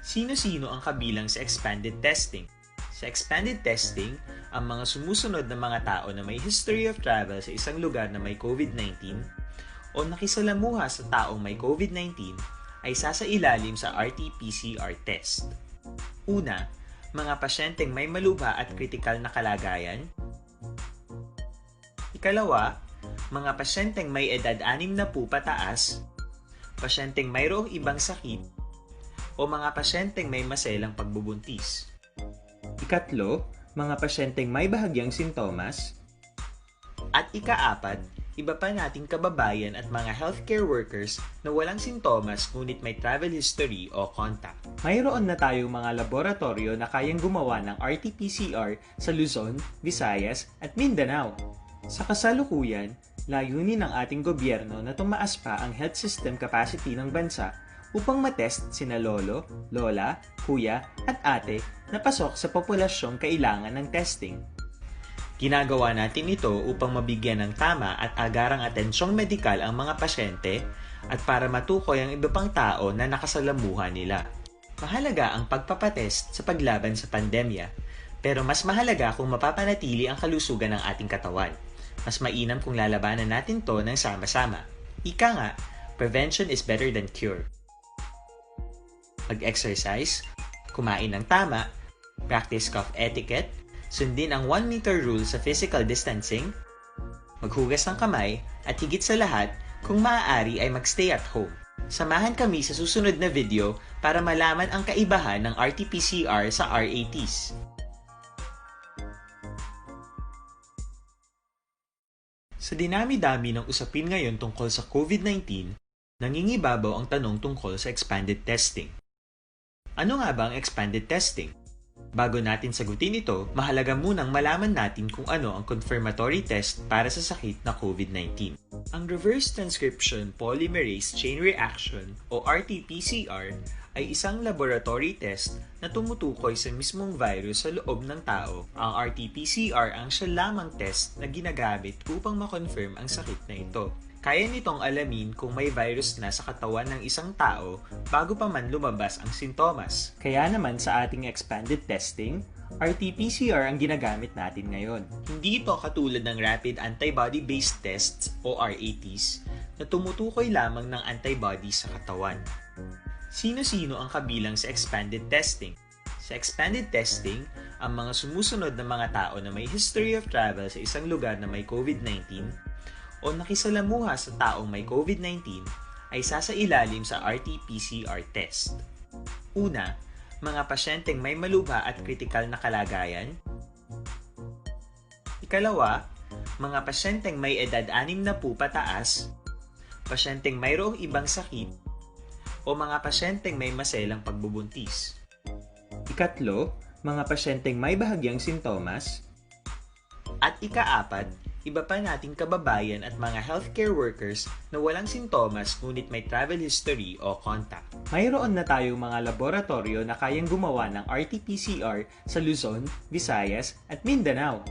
Sino-sino ang kabilang sa expanded testing? Sa expanded testing, ang mga sumusunod na mga tao na may history of travel sa isang lugar na may COVID nineteen o nakisalamuha sa taong may COVID nineteen ay sasailalim sa R T P C R test. Una, mga pasyenteng may malubha at kritikal na kalagayan. Ikalawa, mga pasyenteng may edad anim na po pataas, pasyenteng mayroong ibang sakit, o mga pasyenteng may maselang pagbubuntis. Ikatlo, mga pasyenteng may bahagyang sintomas. At ikaapat, iba pa nating kababayan at mga healthcare workers na walang sintomas ngunit may travel history o contact. Mayroon na tayong mga laboratoryo na kayang gumawa ng R T P C R sa Luzon, Visayas, at Mindanao. Sa kasalukuyan, layunin ng ating gobyerno na tumaas pa ang health system capacity ng bansa upang matest sina lolo, lola, kuya, at ate na pasok sa populasyong kailangan ng testing. Ginagawa natin ito upang mabigyan ng tama at agarang atensyong medikal ang mga pasyente at para matukoy ang iba pang tao na nakasalamuha nila. Mahalaga ang pagpapatest sa paglaban sa pandemya, pero mas mahalaga kung mapapanatili ang kalusugan ng ating katawan. Mas mainam kung lalabanan natin 'to ng sama-sama. Ika nga, prevention is better than cure. Mag-exercise, kumain ng tama, practice cough etiquette, sundin ang one meter rule sa physical distancing, maghugas ng kamay, at higit sa lahat, kung maaari ay mag-stay at home. Samahan kami sa susunod na video para malaman ang kaibahan ng R T P C R sa R A Ts. Sa dinami-dami ng usapin ngayon tungkol sa COVID nineteen, nangingibabaw ang tanong tungkol sa expanded testing. Ano nga ba ang expanded testing? Bago natin sagutin ito, mahalaga munang malaman natin kung ano ang confirmatory test para sa sakit na COVID nineteen. Ang reverse transcription polymerase chain reaction o R T P C R ay isang laboratory test na tumutukoy sa mismong virus sa loob ng tao. Ang R T P C R ang siya lamang test na ginagamit upang ma-confirm ang sakit na ito. Kaya nitong alamin kung may virus na sa katawan ng isang tao bago pa man lumabas ang sintomas. Kaya naman sa ating expanded testing, R T P C R ang ginagamit natin ngayon. Hindi ito katulad ng rapid antibody-based tests o R A Ts na tumutukoy lamang ng antibody sa katawan. Sino-sino ang kabilang sa expanded testing? Sa expanded testing, ang mga sumusunod na mga tao na may history of travel sa isang lugar na may COVID nineteen o nakisalamuha sa taong may COVID nineteen ay sasailalim sa R T P C R test. Una, mga pasyenteng may malubha at kritikal na kalagayan. Ikalawa, mga pasyenteng may edad anim na po pataas, pasyenteng mayroong ibang sakit, o mga pasyenteng may maselang pagbubuntis. Ikatlo, mga pasyenteng may bahagyang sintomas. At ikaapat, iba pa nating kababayan at mga healthcare workers na walang sintomas ngunit may travel history o contact. Mayroon na tayong mga laboratoryo na kayang gumawa ng R T P C R sa Luzon, Visayas, at Mindanao.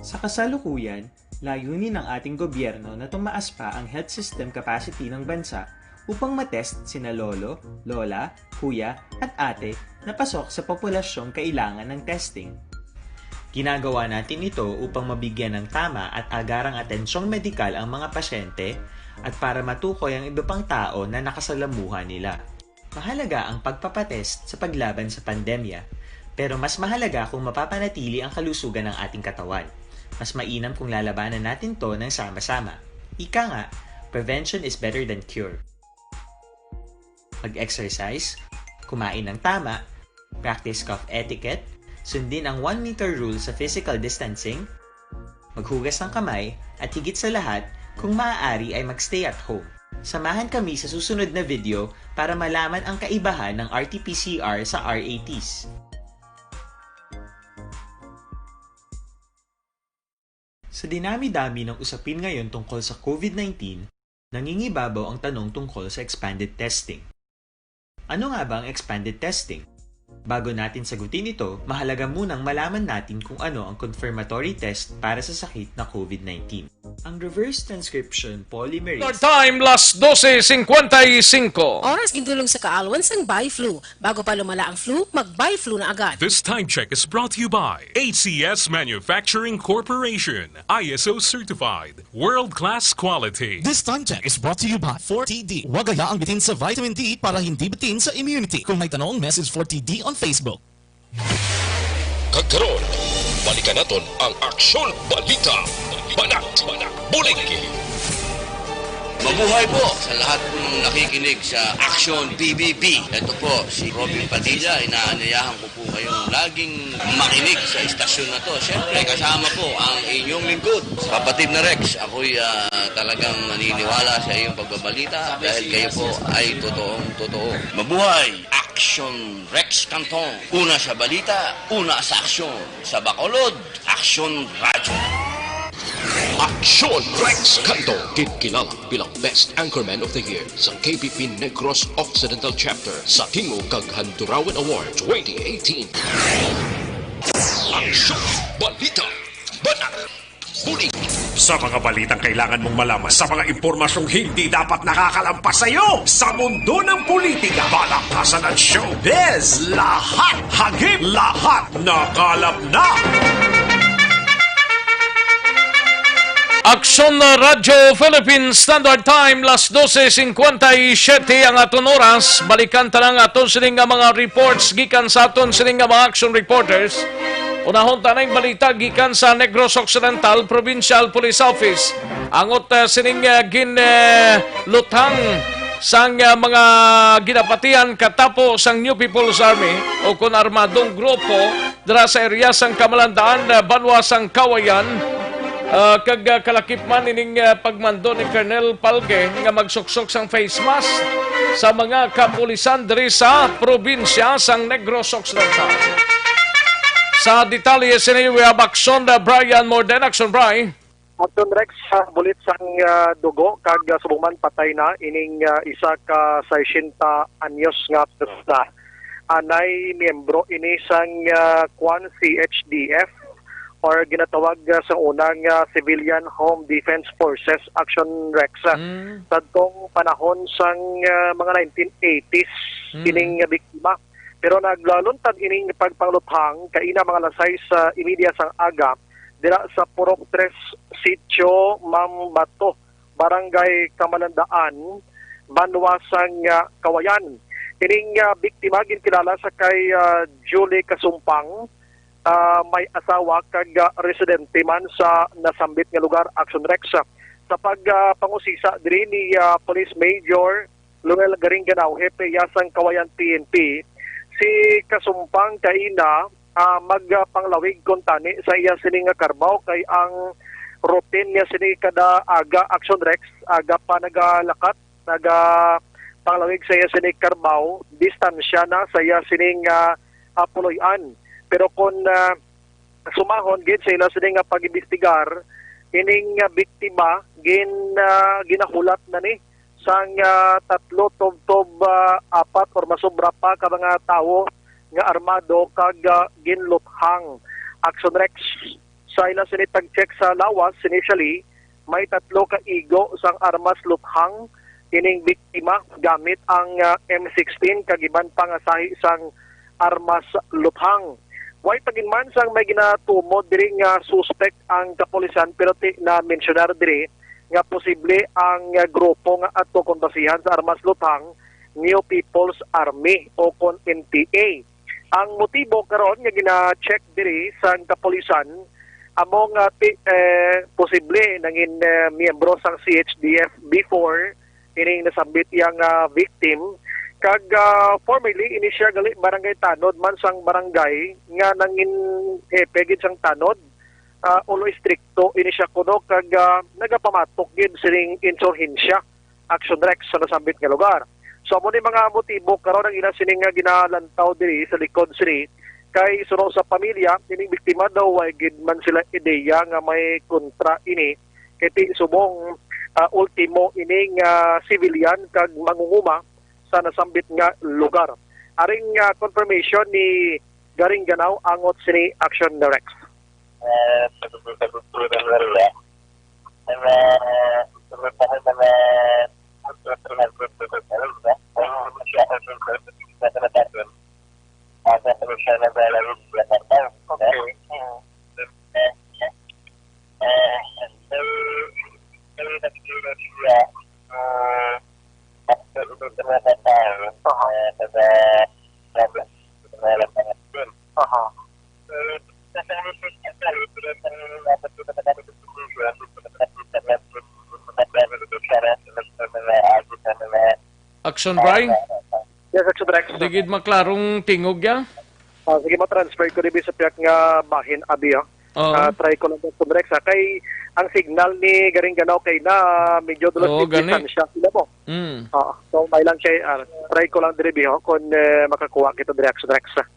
Sa kasalukuyan, layunin ng ating gobyerno na tumaas pa ang health system capacity ng bansa upang matest sina lolo, lola, kuya, at ate na pasok sa populasyong kailangan ng testing. Ginagawa natin ito upang mabigyan ng tama at agarang atensyong medikal ang mga pasyente at para matukoy ang iba pang tao na nakasalamuha nila. Mahalaga ang pagpapatest sa paglaban sa pandemya, pero mas mahalaga kung mapapanatili ang kalusugan ng ating katawan. Mas mainam kung lalabanan natin to ng sama-sama. Ika nga, prevention is better than cure. Mag-exercise, kumain ng tama, practice cough etiquette, sundin ang one meter rule sa physical distancing, maghugas ng kamay, at higit sa lahat, kung maaari ay mag-stay at home. Samahan kami sa susunod na video para malaman ang kaibahan ng R T P C R sa R A Ts. Sa dinami-dami ng usapin ngayon tungkol sa COVID nineteen, nangingibabaw ang tanong tungkol sa expanded testing. Ano nga ba ang expanded testing? Bago natin sagutin ito, mahalaga munang malaman natin kung ano ang confirmatory test para sa sakit na COVID nineteen. Ang reverse transcription polymerase. Time, las dose cincuenta y cinco. Oras gintulong sa kaalwan sang Biflu. Bago pa lumala ang flu, mag-Biflu na agad. This time check is brought to you by H C S Manufacturing Corporation, I S O certified, world-class quality. This time check is brought to you by four T D. Huwag hayaang bitin sa vitamin D para hindi bitin sa immunity. Kung may tanong, message four T D on Facebook. Kag karon, balikan naton ang Aksyon Balita, Banat, Bulig. Mabuhay po sa lahat po ng nakikinig sa Aksyon B B B. Ito po si Robin Padilla. Inaanyayahan ko po kayong laging makinig sa istasyon na to. Siyempre, kasama po ang inyong lingkod, kapatid na Rex. Ako'y, ah, talagang naniniwala sa iyong pagbabalita dahil kayo po ay totoong totoo. Mabuhay! Aksyon Rex Cantong. Una sa balita, una sa aksyon. Sa Bacolod, Aksyon Radyo. Aksyon Rex Cantong, ginkilala bilang Best Anchorman of the Year sa K B P Negros Occidental Chapter sa Tingog kag Handurawan Award twenty eighteen. Aksyon Balita. Banat. Bulig. Sa mga balitang kailangan mong malaman, sa mga impormasyong hindi dapat nakakalampas sa iyo, sa mundo ng politika, balaktasan at showbiz, lahat hagip, lahat nakalap na. Aksyon na Radyo Philippine Standard Time, las dose cincuenta y siete ang aton oras. Balikan ta lang aton sining nga mga reports gikan sa aton sining nga mga action reporters. Unahon ta na ang balita gikan sa Negros Occidental Provincial Police Office. Angot, ah, sining, ah, gin, ah, luthang sang, ah, mga ginapatihan katapo sang New People's Army o kon armadong grupo dira sa area sang Kamalandaan, ah, banwa sang Kawayan, ah, kag, ah, kalakip man ining, ah, pagmando ni Colonel Palge nga magsuksok sang face mask sa mga kapulisan diri sa probinsya sang Negros Occidental. Sa detalye sini, we have Aksyon, ah, Brian Morden. Aksyon, Bri. Aton, Rex, sa bulit sang, ah, dugo kag, ah, subong man patay na ining, ah, isa ka sesenta anyos nga persona. Anay miyembro ini sang, ah, Kwan C H D F or ginatawag, ah, sa unang, ah, Civilian Home Defense Forces Action, Rex. Mm. Sadtong panahon sang, ah, mga nineteen eighties Mm. ining, ah, biktima. Pero naglaluntad ining pagpangluthang kaina mga alas sais sa imidya sang aga dira sa Purok Tres, Sitio Mambato, Barangay Kamalandaan, Banwa sang, ah, Kawayan. Ining, ah, biktima ginkilala sa kay, ah, Julie Kasumpang, ah, may asawa kag, ah, residente man sa nasambit nga lugar, Action Rex. Sa pag, ah, pangusisa diri ni, ah, Police Major Luel Garingganao, hepe iya sang Kawayan P N P, si Kasumpang kaina, ah, magpanglawig kuntani sa iya sini nga karbaw kay ang routine niya sini kada aga, Action Rex, aga pa nagalakat, nagapanglawig sa iya sini karbaw, distansya na sa iya sini nga, ah, puloy-an. Pero kung, ah, sumahon gid sa ila sini nga pag-imbestigar, ining, ah, biktima gin, ah, ginahulat na ni sang, ah, tatlo tubtob, ah, apat or masobra pa ka mga tawo nga armado kag, ah, ginluthang. Action Rex, sa ila sini pag-check sa lawas, initially, may tatlo ka igo sang armas luthang ining biktima gamit ang, ah, M sixteen kag iban pa nga sahi sang armas luthang. Way pa gid man sang may ginatumod diri nga suspek ang kapulisan, pero ti na mensyonar diri nga posible ang, ah, grupo nga ato kon basihan sa armas luthang, New People's Army o kon N P A. Ang motibo karon nga gina-check diri sang kapulisan amo nga ti, eh, posible nangin, eh, miyembro sang C H D F before ining nasambit iya nga victim. Kag, ah, formerly, ini siya gali barangay tanod man sang barangay nga nangin hepe gid sang tanod, ah, ulo estrikto ini siya kuno kag, ah, nagapamatok gid sining insurhensya, Action Rex, sa nasambit nga lugar. So, amo ni mga motibo karon ang ila sini nga ginalantaw diri sa likod sini kay suno sa pamilya, ining biktima daw way gid man sila ideya nga may kontra ini kay ti subong, ah, ultimo ining, ah, civilian kag mangunguma sa nasambit nga lugar. Aring, ah, confirmation ni Garing Ganaw angot sini, Action Rex. Okay. Aha. Aha. Action, Bray? Yes, Action Rex. Di gid maklarong tingog ya? Ah, sige, ma-transfer ko dibi sa piyak nga bahin, abi, oh. Oo. Ah, try ko lang, Action Rex, ah. Kay ang signal ni Garing Ganaw kay na medyo dulos Oo, gani. Distansya sila mo. Mm. Oo. So, may lang kay, ah, try ko lang diri, bi, oh, kung, eh, makakuha kita diri, Action Rex, ah.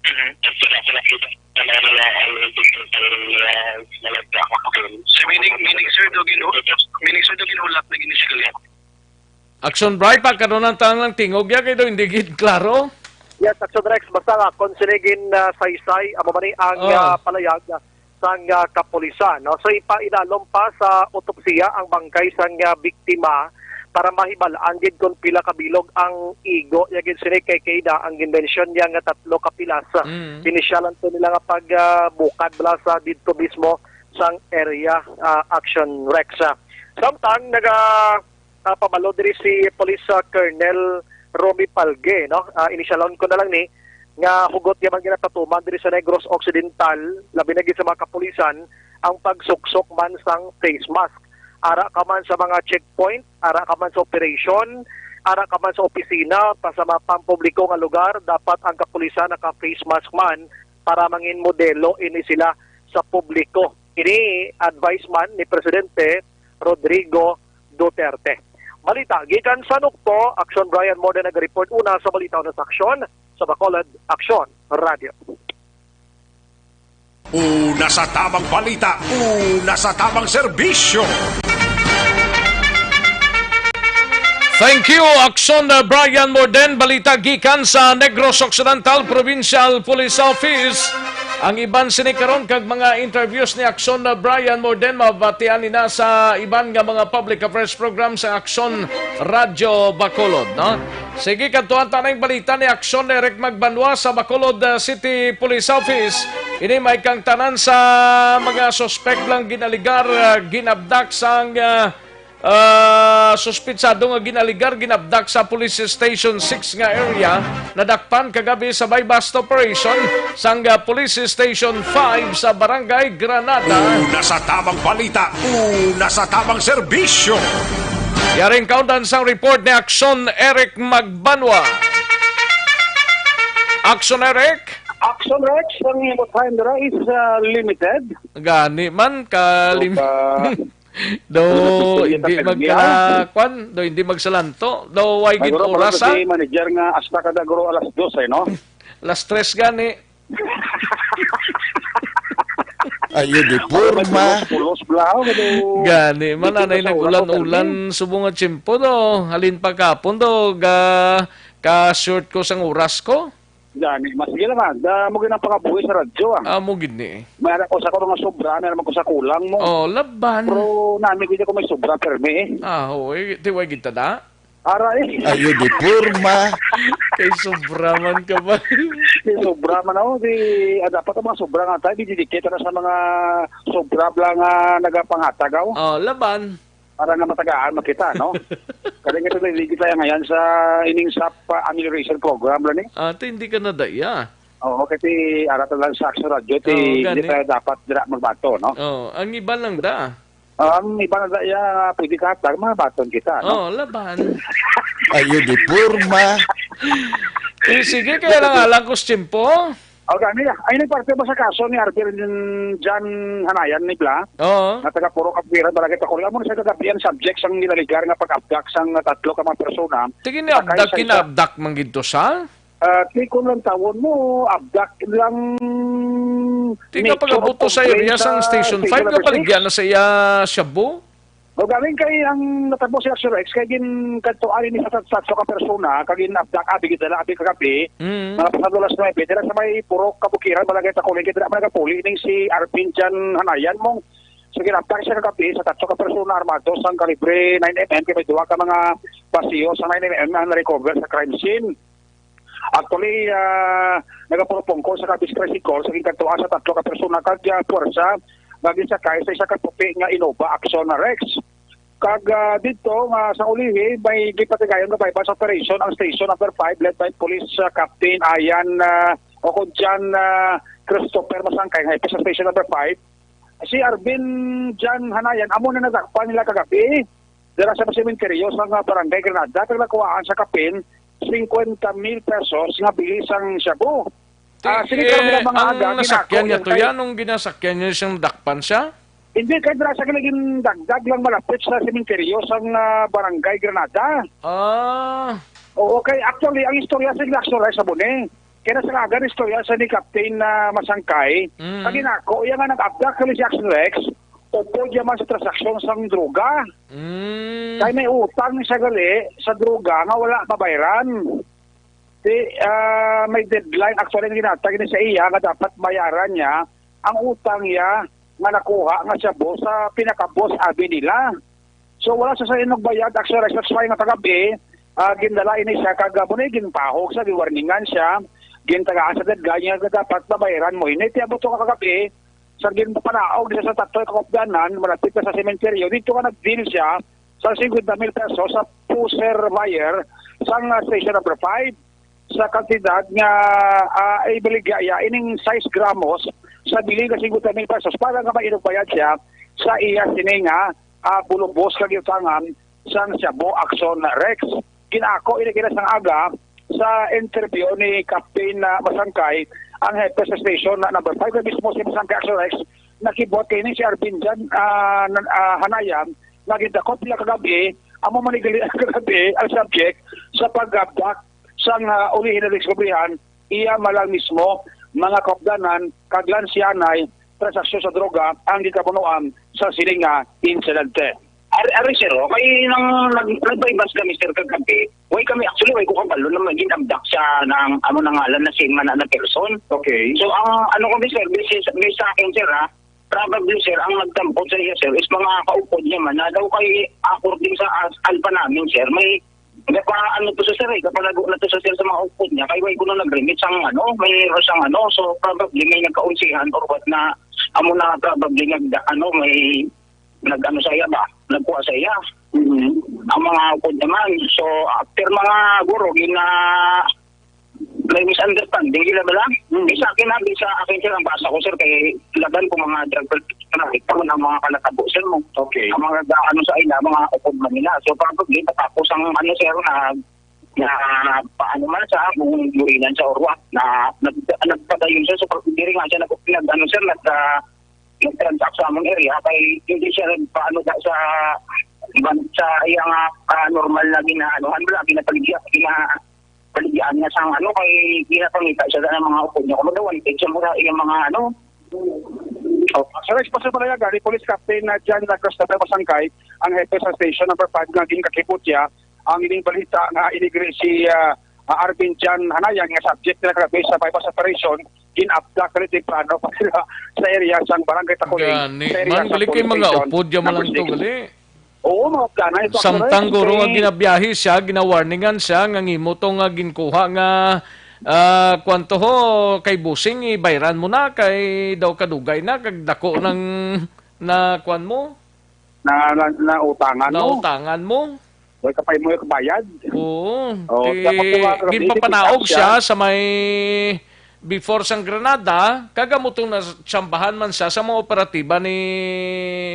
Mhm. So, meaning, meaning, sir, daw gin-, meaning, sir, daw ginhulat na gini siya. Action Bright, pagkaroon ng tanang tingog ya, kay daw hindi gid klaro. Yes, Action Rex, basta nga, kung sini gin, ah, saysay, amo man ni ang, Oh. ah, palayag, ah, sang, ah, kapulisan, no? So, ipainalom pa sa otopsiya ang bangkay sang, ah, biktima para mahibal-an gid kung pila ka bilog ang igo. Ya gid sini kay kay na ang ginmensyon niya nga tatlo ka pilas. Mm. Inisyal lang to nila nga pag, ah, bukad bala sa didto mismo sang area, ah, Action Rex. Samtang naga, ah, pabalo diri si Police, ah, Colonel Romy Palge, no? Ah, inisyalon ko na lang ni nga hugot niya man ginapatuman diri sa Negros Occidental, labi na gid sa mga kapulisan, ang pagsuksok man sang face mask. Ara ka man sa mga checkpoint, ara ka man sa operation, ara ka man sa opisina, pa sa mga pampubliko nga lugar, dapat ang kapulisan naka-face mask man para mangin modelo ini sila sa publiko. Ini advice man ni Presidente Rodrigo Duterte. Balita gikan sa Nukto, Aksyon Brian Morden nagareport una sa balita, una sa aksyon sa Bacolod Aksyon Radio. Una sa tamang balita, una sa tamang serbisyo. Thank you, Aksyon, uh, Brian Morden. Balita gikan sa Negros Occidental Provincial Police Office. Ang iban sini karon kag mga interviews ni Aksyon, uh, Brian Morden, mabatian nina sa iban nga mga public affairs program sa Aksyon Radyo Bacolod, no? Sige, kadtuan ta na ang balita ni Aksyon Eric Magbanwa sa Bacolod, uh, City Police Office. Ini may kang tanan sa mga suspek lang ginaligar, uh, ginabdak sang, uh, ah, suspitsado nga ginaligar, ginabdak sa Police Station six nga area, nadakpan kagabi sa buy-bust operation sang, ah, Police Station five sa Barangay Granada. Una sa tamang balita, una sa tamang serbisyo. Yaring kaundan sang report ni Aksyon Eric Magbanwa. Aksyon Eric. Action Rex, ang imo time dira is, ah, limited. Gani man, kalim-, So, ka-, Do, hindi magkala-, kwan, do, hindi magsalanto. Do, way gid oras, ha? Manager nga hasta kada guro alas dos, eh, no? Alas tres gani. Ayo, di porma. Pulos, pulos, blahaw, do. Gani, man, anay nag-ulan-ulan, subong nga tiyempo, do. Halin pa kapon, do, ga, ka-short ko sang oras ko. Gani, mas sige lang, ah. Da, mo ginang pangabuhi sa radyo, ah. Ah, mo gid ni. May anak ko sa ko mga sobra, may naman ko sa kulang mo. Oh, laban. Pero nami gid ko may sobra, permi, eh. Ah, oo, eh, ti way gid ta da? Ara, eh. Ayo, di porma. Kay sobra man ka ba? Di sobra man ako. Di, ah, dapat ang mga sobra nga tayo, dididikit na sa mga sobra lang nga nagapangatag, oh. Oh, laban. Para nga matagaan makita, no? Kaya nga ito, niligi tayo ngayon sa ining sap, ah, amelioration program, lang, eh. Ah, ito hindi ka nadaya. Oo, kasi aratan lang sa Action Radio, ti, Oo, hindi gani. tayo dapat dira magbato, no? Oh, ang iba lang da. Ah, ang iba na daya, pwede ka hatag, mga baton kita, no? Oh, laban. Ayo, di porma. Eh, sige, kaya lang alang ko sa tiyempo. O, gani, ah. Ay, nagparte ba sa kaso ni Arvin Jan Hanayan ni Bla? Oo. Nga taga Purok Abukiran, Barangay Takuling? Amo na sa kagabi ang subject sang nilaligar nga pag-abduct sang tatlo ka mga persona. Tingin ni Sakay abdak, sa isa. Kinaabdak man gid to sa? Ah, ti kung lang tawon mo, abdak lang Ti nga nature pag-abot to of sa area complaint sang sa Station Station five, nga Number six. Baligya na sa iya shabu? O, galing kay ang natabo si Action Rex, kay gin-, kadtuan ini sa tatlo ka persona, kag gin-abdak, abi, gidala, abi, kagabi, Mm. mga pasado alas nuebe, dira sa may Purok Kabukiran, Barangay Takuling, kay dira man nagapuli ning si Arvin Jan Hanayan mong, so, gin-abdak siya kagabi sa tatlo ka persona armado sang kalibre nine M M, kay may duha ka mga basiyo sa nine M M ang na-recover sa crime scene. Actually, ah, nagapurupungko sa kabis tricycle sa ginkadtuan sa tatlo ka persona kag, ah, puwersa nga ginsakay sa isa ka puti nga Innova Action Rex. Kag, ah, didto nga sa ulihi, may gipatigayon nga buy-bust operation ang Station Number Five, led by Police, ah, Captain Ayan, ah, o kung John, ah, Christopher Masangkay, nga hepe sa Station Number Five. Si Arvin John Hanayan, amo na nadakpan nila kagabi. Dira sa sementeryo sa nga Barangay Granada, kag nakuhaan sa kapin fifty mil pesos nga bili sang shabu. Ti, Ah, sige, eh, karon nga mga ang aga, nasakyan ginako niya yung to kay yan, nung ginasakyan niya siyang dakpan siya? Hindi, kay dira sa ginagindagdag lang malapit sa sementeryo sang, ah, Barangay Granada. Ah. Oo, kay actually, ang istorya sa Ignacio Ray sa Bone. Kaya nasa nga ang istorya sa ni Captain, ah, Masangkay, Mm. ang ginako, iya nga nag-abdak kali si Action Rex, upod yaman sa transaksyon sang droga. Mm. Kay may utang ni siya gali sa droga nga wala mabayran. Ti, ah, may deadline actually nga ginatag ni sa iya nga dapat bayaran niya ang utang niya nga nakuha nga shabu sa pinaka-boss abi nila. So, wala sa sa inogbayad, actually, that's why nga kagabi, ah, gindala ini siya kag, ah, muna ginpahog sa, giwarningan siya, gintagaan sa deadline nga dapat mabayaran mo. Ini, tiabot ko kagabi, sa ginpanaog siya sa tatlo ka kopdanan, malapit na sa sementeryo, dito nga nag-deal siya sa fifty mil pesos sa pusher buyer sa, ah, station number five. Sa kantidad nga, ah, ibaligya iya ining sais gramos sa bili nga fifty mil pesos para nga mainugbayad siya sa iya sini nga, ah, bulubos kag giutangan sang shabu Action Rex. Ginako ini kina sang aga sa interview ni Captain, ah, Masangkay, ang hepe sa station na number five, na mismo si Masangkay Action Rex, nakibot kini si Arvin Jan, ah, nan-, ah, Hanayan, nga gindakop nila kagabi Amo man ni gali ang kagabi ang subject sa pag-abduct sang, ah, ulihi na diskubrihan iya malang mismo mga kaupdanan kag lansianay transaksyon sa droga ang gikabunuan sa sining nga insidente. Ari, ari, sir, oh, kay nang nag-, nagbaybas kami, sir, kagabi, way kami, actually, way ko kabalo na may gin-abduct siya ng, amo na ngalan na si Mana na person. Okay. So, ang ano ko, sir, based, based sa akin, sir, ha, probably, sir, ang nagtampot sa iya, sir, is mga kaupod niya man, na daw kay, according sa as-, alpa namin, sir, may, may pa, ano to sa, sir, eh, kapalago na to sa, sir, sa mga upod niya, kay way ko na nag-remit sang, ano, may siyang, ano, so, probably, may nagkaunsihan or what na, amo na, probably, nag, ano, may, nag, ano sa iya ba, nagkuha sa iya. Mhm. Ang mga upod naman, so, after mga guro, gina, may misunderstanding sila bala. Hmm. Di sa akin, ha, di sa akin, sir, ang basa ko, sir, kay laban ko mga drug traffic pa man ang mga kalatabo, sir, mo. Okay. Ang mga ga-, ano sa ila, mga upod man nila. So, probably, tapos ang, ano, sir, na, na paano man sa kung luinan sa orwa, na nag-, nagpadayon siya. So, pag diri nga siya nag-, nag-, ano, sir, nag-, ah, nag-transact sa among area, kay hindi siya nagpaano sa, sa, sa iyang, ah, normal na ginaanuhan, wala, ginapaligya, gina-, Baligyan niya sang ano, kay ginapangita siya sa mga upod niya. Kung daw, wanted siya mura iyang mga ano. Oh, sa response sa palayagan ni Police Captain na John Lacruz na Masangkay, ang hepe sa Station Number Five nga ginkakibot niya ang ining balita nga inigri si, ah, ah, Arvin John Hanayang nga subject nila kagabi sa buy-bust operation, gin-abduct ni temprano pa sila sa area sang Barangay Takuling, Gani. sa area Man, sa gali kay police mga station upod ya man number lang to, six. Gali. Oo, mga updanan ito, Samtang actually, guro nga kay ginabiyahe siya, ginawarningan siya nga ngimo to nga ginkuha nga, ah, kwan to ho, kay busing, ibayran mo na, kay daw kadugay na, kag dako nang na kwan mo, Na, na, nautangan mo. nautangan mo. Way ka pa mo kabayad. Oo. Oh, Ti, dapat po nga, grabe, ginpapanaog siya siya. sa may before sang Granada, kag amo tong natsambahan man siya sa mga operatiba ni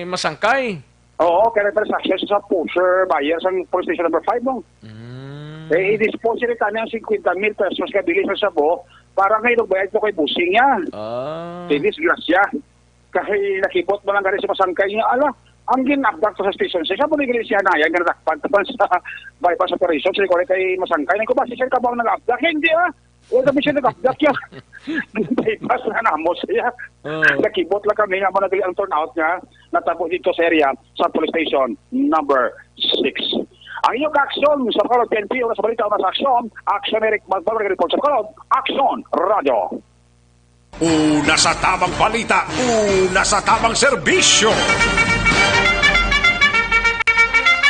Masangkay. Oo, kaya nagtransaksyon sa pusher buyer sa police station number five, no? Mm. Eh, i-dispose ni Tanya ang fifty mil pesos nga bili sa sabo para nga inugbayad to kay busing niya. Ah. Kay disgrasya. Kay nakibot mo lang gani si Masangkay niya, ala, ang gin-abduct sa station. Siya mo ni siya na yan, nga natakpan naman sa bypass operation. Siya ko kay Masangkay, nang kubasi siya kabang nag-abduct. Hindi, ah. Wala kami siya nag-abdak yan. Bypass na namo siya. Oh. Nakibot lang kami nga mo nagli ang turnout nga natabo dito sa area sa police station number six. Ang inyong action sa Bacolod P N P, oras sa balita, oras sa aksyon. Action, Eric Magbabarang report sa Bacolod. Action, Radyo. Una sa tamang balita, una sa tamang serbisyo.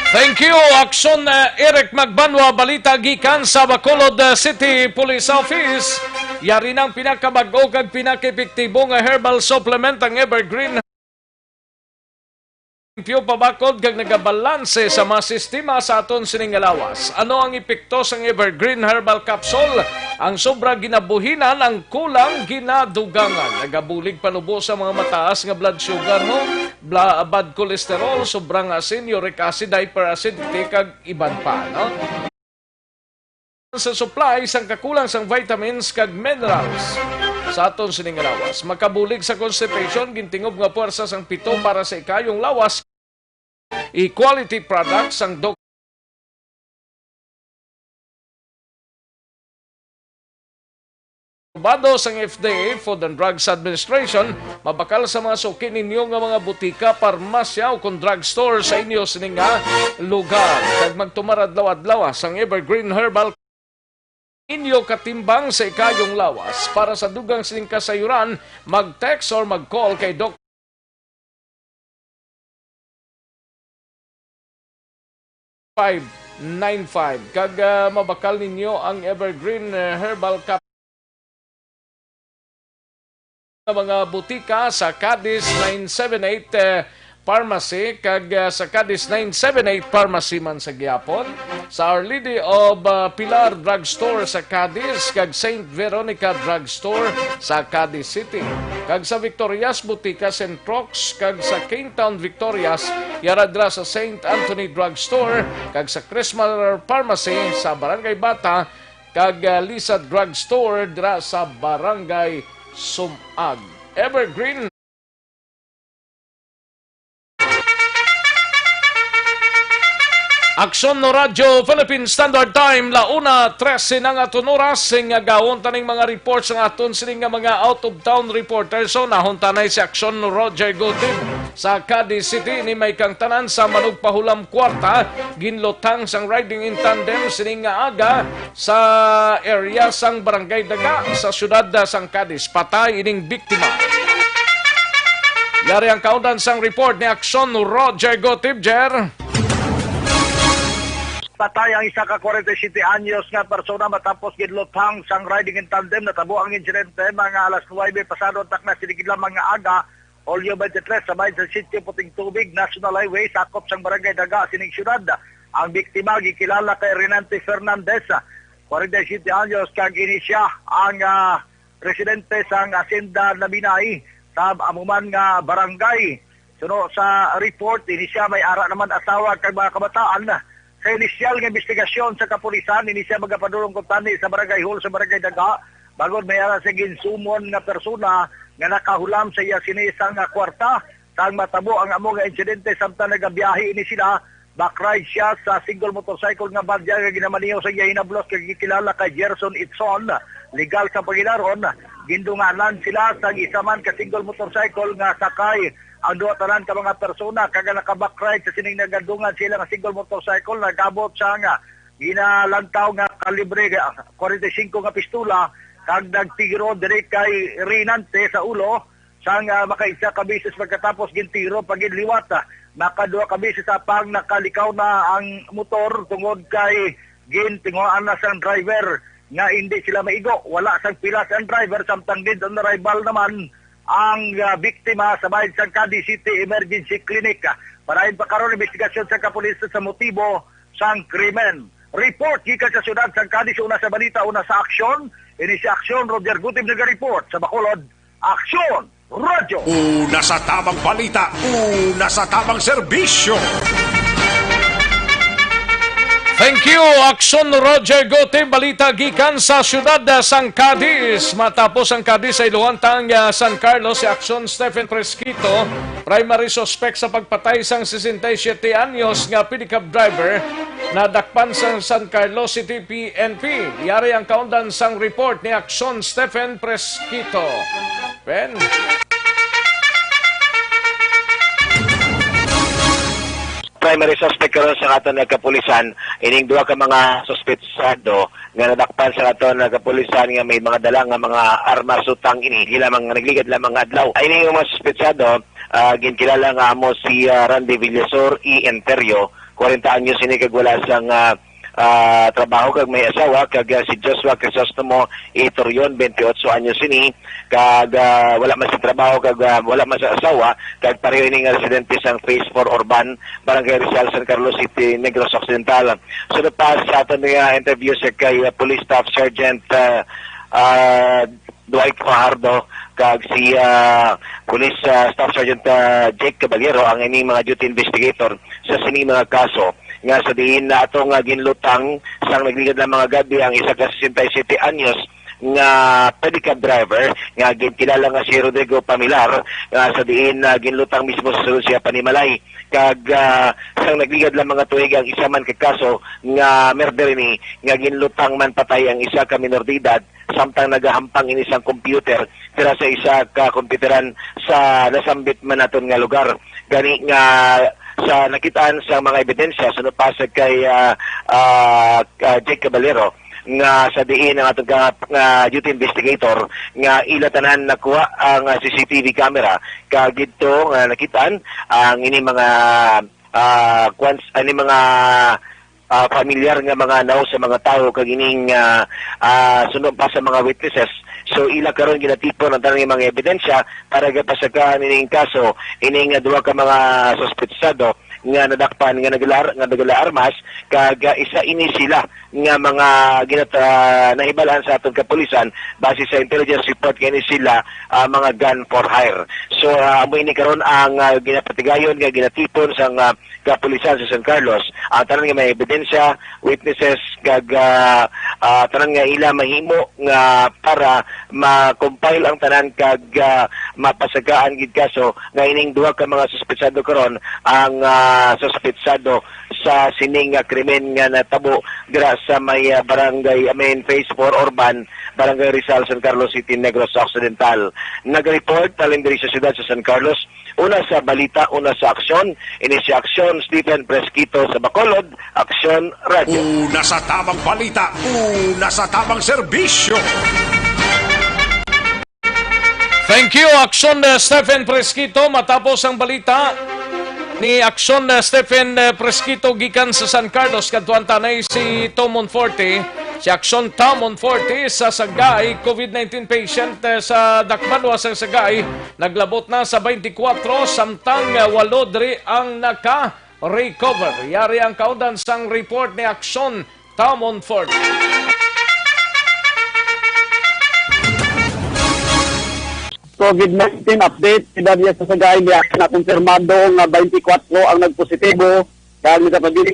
Thank you, Action, uh, Eric Magbanwa. Balita gikan sa Bacolod, uh, City Police Office. Yari nang pinakabag-o kag pinakaepektibo nga herbal supplement ang Evergreen. Limpyo, pabakod, kag nagabalanse sa mga sistema sa aton sining nga lawas. Ano ang epekto sang Evergreen Herbal Capsule? Ang sobra ginabuhinan, ang kulang ginadugangan. Nagabulig panubo sa mga mataas nga blood sugar, no? Bla-, bad cholesterol, sobrang asin, uric acid, hyperacidity, kag iban pa, no? Sa supply sang kakulang sang vitamins kag minerals sa aton sining nga lawas. Makabulig sa constipation, gintingob nga puwersa sang pito para sa ikayong lawas. E-quality products sang Doc Aprobado sang F D A, Food and Drugs Administration, mabakal sa mga suki ninyo nga mga butika, parmasya, o kon drugstore sa inyo sini nga lugar. Kag magtumar adlaw-adlaw sang Evergreen Herbal inyo katimbang sa ikayong lawas. Para sa dugang sining kasayuran, mag-text or mag-call kay Doc five nine five. Kag, ah, mabakal ninyo ang Evergreen, eh, Herbal Cap nga mga butika sa Cadiz nine seven eight, eh, Pharmacy kag, ah, sa Cadiz nine seven eight Pharmacy man sa gihapon, sa Our Lady of, ah, Pilar Drugstore sa Cadiz kag Saint Veronica Drugstore sa Cadiz City, kag sa Victoria's Butika Saint Rox kag sa King Town Victoria's, yara dira sa Saint Anthony Drugstore kag sa Christmas Pharmacy sa Barangay Bata, kag, ah, Lisa Drugstore dira sa Barangay Sumag. Evergreen. Aksyon no Radyo Philippine Standard Time, la una trese na nga aton oras, nga gawon taning mga reports nga aton sining nga mga out-of-town reporters. So, nahuntanay si Aksyon no Roger Gutib sa Cadiz City. Ni may kang tanan sa manugpahulam kwarta, ginlutang sang riding in tandem sining nga aga sa area sang Barangay Daga sa siyudad sang Cadiz. Patay ining biktima. Yari ang kaundan sang report ni Aksyon Roger Gutib, Jer. Patay ang isa ka forty-seven anyos nga persona matapos ginluthang sang riding in tandem. Natabo ang insidente mga alas nuwebe pasado ang takna sining lamang nga aga, Hulyo twenty-three, sa may sa Sitio Puting Tubig, National Highway, sakop sang Barangay Daga sining siyudad. Ang biktima gikilala kay Renante Fernandez, forty-seven anyos, kag ini siya ang, ah, residente sang Hacienda Nabinay sa amo man nga barangay. Suno sa report, ini siya may ara naman asawa kag mga kabataan. Sa inisyal nga investigasyon sa kapulisan, ini siya magapadulong kuntani sa barangay hall sa Barangay Daga, bangod may ara sa ginsumon nga persona nga nakahulam sa iya sini sang kwarta. Sang matabo ang amo nga insidente, samtang nagabiyahe ini sila, back ride siya sa single motorcycle nga badya nga ginamaneho sa iya hinablos kag gikilala kay Gerson Itson, legal sa pangilaron. Gindunganan sila sang isa man ka single motorcycle nga sakay ang duha tanan ka mga persona, kag ang naka-back ride sa sining nagadungan sila nga single motorcycle nag-abot sa nga ginalantaw nga kalibre, ah, forty-five nga pistola, kag nagtiro diri kay Renante sa ulo. Sang, ah, makaisa ka beses pagkatapos gintiro pa gid liwat, ah, makaduha ka beses apang nakalikaw na ang motor tungod kay gintinguhaan na sang driver nga hindi sila maigo. Wala sang pilas ang driver, samtang dead on arrival naman ang, ah, biktima sa bahin sang Cadiz City Emergency Clinic. Padayon pa karon investigasyon sa kapulisan sa motibo sang krimen. Report gikan sa siyudad sang Cadiz, una sa balita, una sa aksyon. Ini si Aksyon, Roger Gutib naga-report sa Bacolod. Aksyon! Radyo. Una sa tamang balita, una sa tamang serbisyo. Thank you, Aksyon Roger Gutib. Balita gikan sa siyudad sang Cadiz. Matapos ang Cadiz sa Iloan, tang, ah, San Carlos, si Aksyon Stephen Fresquito, primary suspect sa pagpatay sang sesenta y siete anyos nga pedicab driver, nadakpan sang San Carlos City P N P. Yari ang kaundan sang report ni Aksyon Stephen Fresquito. Ben. Primary suspect karon sa aton nga kapulisan, ining duha ka mga suspetsado nga nadakpan sa aton nga kapulisan nga may mga dala nga mga armas, utang ini, di lamang nagligad lamang nga adlaw. Ay, ining mga suspetsado, ah, ginkilala nga amo si, ah, Randy Villasor E. Enterio, kwarenta anyos ini kag wala sang, ah, ah, trabaho kag may asawa, kag, ah, si Joshua Crisostomo E. Torion, twenty-eight anyos ini, kag, ah, wala man sa trabaho kag, ah, wala man sa asawa, kag pareho ini nga residente sang Phase four Urban, Barangay Rizal, San Carlos City, Negros Occidental. Sunod pa sa aton nga interview sa kay, ah, Police Staff Sergeant, ah, ah, Dwight Fajardo kag si, ah, Police, ah, Staff Sergeant, ah, Jake Caballero ang ining mga duty investigator sa sini mga kaso, nga sa diin na ato nga ginlutang sang nagligad lang mga gabi ang isa ka sesenta y siete anyos nga pedicab driver nga ginkilala nga si Rodrigo Pamilar, nga sa diin na ginlutang mismo sa sulod siya panimalay. Kag, ah, sang nagligad lang mga tuig ang isa man ka kaso nga murder ini nga ginlutang man patay ang isa ka minor de edad, samtang nagahampang ini sang computer dira sa isa ka computeran sa nasambit man naton nga lugar. Gani nga sa nakitaan sa mga ebidensya, sunod pa sa kay, ah, ah, ah, Jake Caballero, nga sa diin ang atong ka, nga duty investigator nga ila tanan nakuha ang, ah, C C T V camera kag didto nga nakitaan ang ini mga, ah, kwans-, ani mga, ah, familiar nga mga naw sa mga tawo kag ining, ah, ah, suno pa sa mga witnesses. So, ila karon ginatipon ang tanan nga mga ebidensya para gapasakaan ining kaso, ining, ah, duha ka mga suspetsado nga nadakpan nga nagala, nga nagala armas, kag, ah, isa ini sila nga mga ginat-, ah, nahibalaan sa aton kapulisan base sa intelligence report nga ini sila, ah, mga gun for hire. So, ah, amo ini karon ang, ah, ginapatigayon nga ginatipon sang, ah, kapulisan sa San Carlos. Ang tanan nga may ebidensya, witnesses, kag, ah, ah, tanan nga ila mahimo nga para ma-compile ang tanan kag, ah, mapasagaan gid kaso nga ining duha ka mga suspetsado karon ang, ah, ah, suspitsado sa sining nga krimen nga natabo dira sa may, ah, barangay, I mean, Phase four Urban, Barangay Rizal, San Carlos City, Negros Occidental. Nag-report halin diri sa siyudad sa San Carlos, una sa balita, una sa aksyon, ini si Aksyon Stephen Fresquito sa Bacolod, Aksyon Radyo. Una sa tamang balita, una sa tamang serbisyo. Thank you, Aksyon, uh, Stephen Fresquito. Matapos ang balita ni Aksyon, uh, Stephen, uh, Fresquito gikan sa San Carlos, kadtuan tanay si Tom Monforte, si Aksyon Tom Monforte sa Sagay COVID nineteen patient, uh, sa Dakbanwa sang Sagay, naglabot na sa twenty-four, samtang, uh, walo diri ang naka-recover. Yari ang kaundan sang report ni Aksyon Tom Monforte. COVID nineteen update, siyudad sa Sagay, niya na kumpirmado nga twenty-four ang nagpositibo, kag nagapabilin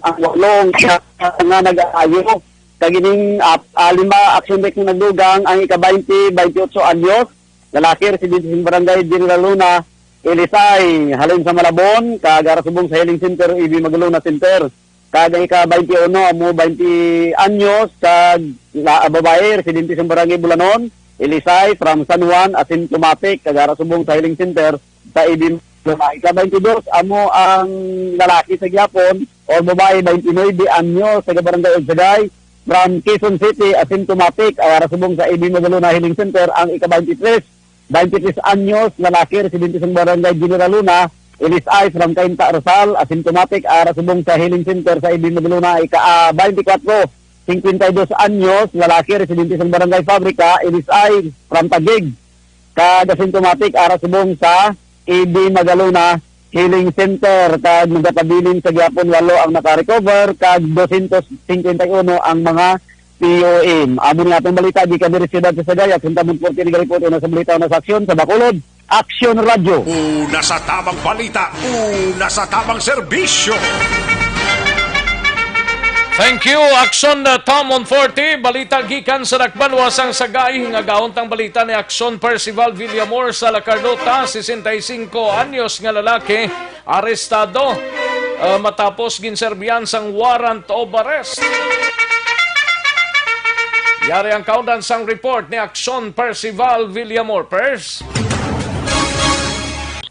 ang walong nga, nga nag-aayo. Kag ining, ah, ah, lima, Aksyon Week nga nagdugang, ang ika-twenty, twenty-eight anyos, lalaki, residente sa Barangay General Luna, Ilisay, halin sa Malabon, kag ara subong sa Healing Center, A B Magalona Center. Kag ang ika-twenty-one amo twenty anyos, kag la-, babae, residente sa Barangay Bulanon, Ilisay, from San Juan, asymptomatic, kag ara subong sa Healing Center sa A B Magalona. Ika-twenty-two amo ang lalaki sa gihapon, o babae, twenty-nine anyos, taga Barangay Ugsagay, from Quezon City, asymptomatic, kag ara subong sa A B Magalona Healing Center. Ang ika-twenty-three, twenty-three anyos, lalaki, residente sa Barangay General Luna, Ilisay, from Cainta, Rizal, asymptomatic, ara subong sa Healing Center sa A B Magalona. Ika, ah, twenty-four, cincuenta y dos anyos, lalaki, residente sa Barangay Fabrica, Ilisay, from Taguig, kag asymptomatic, ara subong sa A B Magalona Healing Center, kag nagapabilin sa gihapon, walo ang naka-recover, kag dosyentos cincuenta y uno ang mga P O M. Amo ni atong balita gikan diri sa siyudad sa Sagay. Aksyon Tom Monforte nagareport, una sa balita, una sa aksyon, sa Bacolod, Aksyon Radyo. Una sa tamang balita, una sa tamang serbisyo. Thank you, Aksyon, uh, Tom Monforte. Balita gikan sa Dakbanwa sang Sagay. Hingagaon tang balita ni Aksyon Percival Villamor sa La Carlota, sesenta y cinco anyos nga lalaki, arestado, uh, matapos ginserbihan sang warrant of arrest. Yari ang kaundan sang report ni Aksyon Percival Villamor. Pers.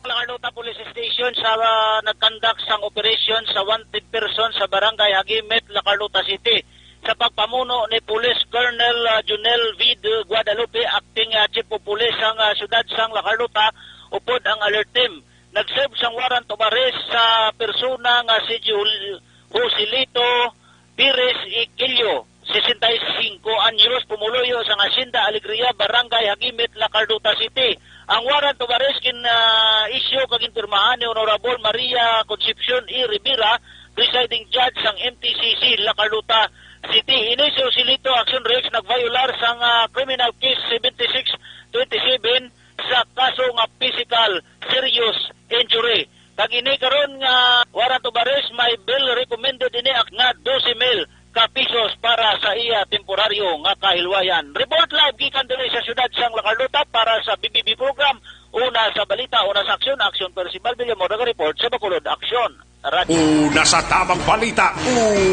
La Carlota Police Station sa, ah, nagkandak sang operasyon sa wanted person sa Barangay Hagimit, La Carlota City, sa pagpamuno ni Police Colonel, ah, Junel V. Guadalupe, acting, ah, Chief of Police sang, ah, siyudad sang La Carlota, upod ang alert team. Nag-serve sang warrant of arrest sa persona nga si Jul-, Joselito Pires Iquilio, sesenta y cinco anyos, pumuluyo sang Hacienda Alegria, Barangay Hagimit, La Carlota City. Ang warrant of arrest gin, ah, issue kag ginpirmahan ni Honorable Maria Concepcion E. Rivera, Presiding Judge sang M T C C, La Carlota City. Ini si Joselito Action Rex nag-violar sang, ah, Criminal Case seventy-six twenty-seven sa kaso nga physical serious injury. Kag ini karon nga warrant of arrest, may bail recommended ini ak-, nga doce mil ka pesos para sa iya temporaryo nga kahilwayan. Report live gikan diri sa siyudad sang La Carlota para sa B B B program. Una sa balita, una sa aksyon, Aksyon Percival Villamor, nag-report sa Bacolod Aksyon Radyo. Una sa tamang balita,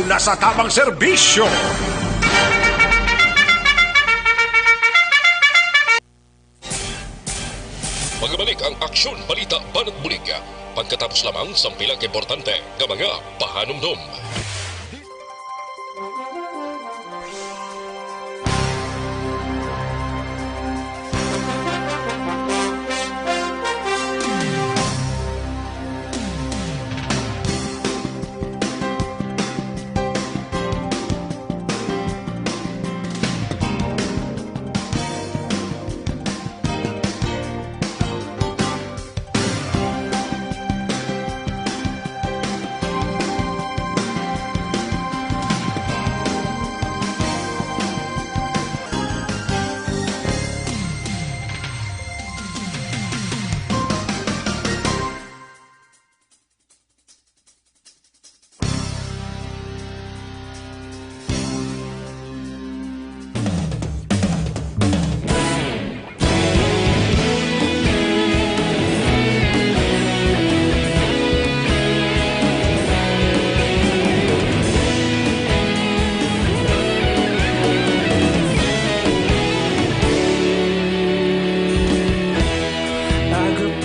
una sa tamang serbisyo. Magbalik ang Aksyon Balita Banat Bulig, pagkatapos lamang sang pila ka importante nga mga pahanumdom.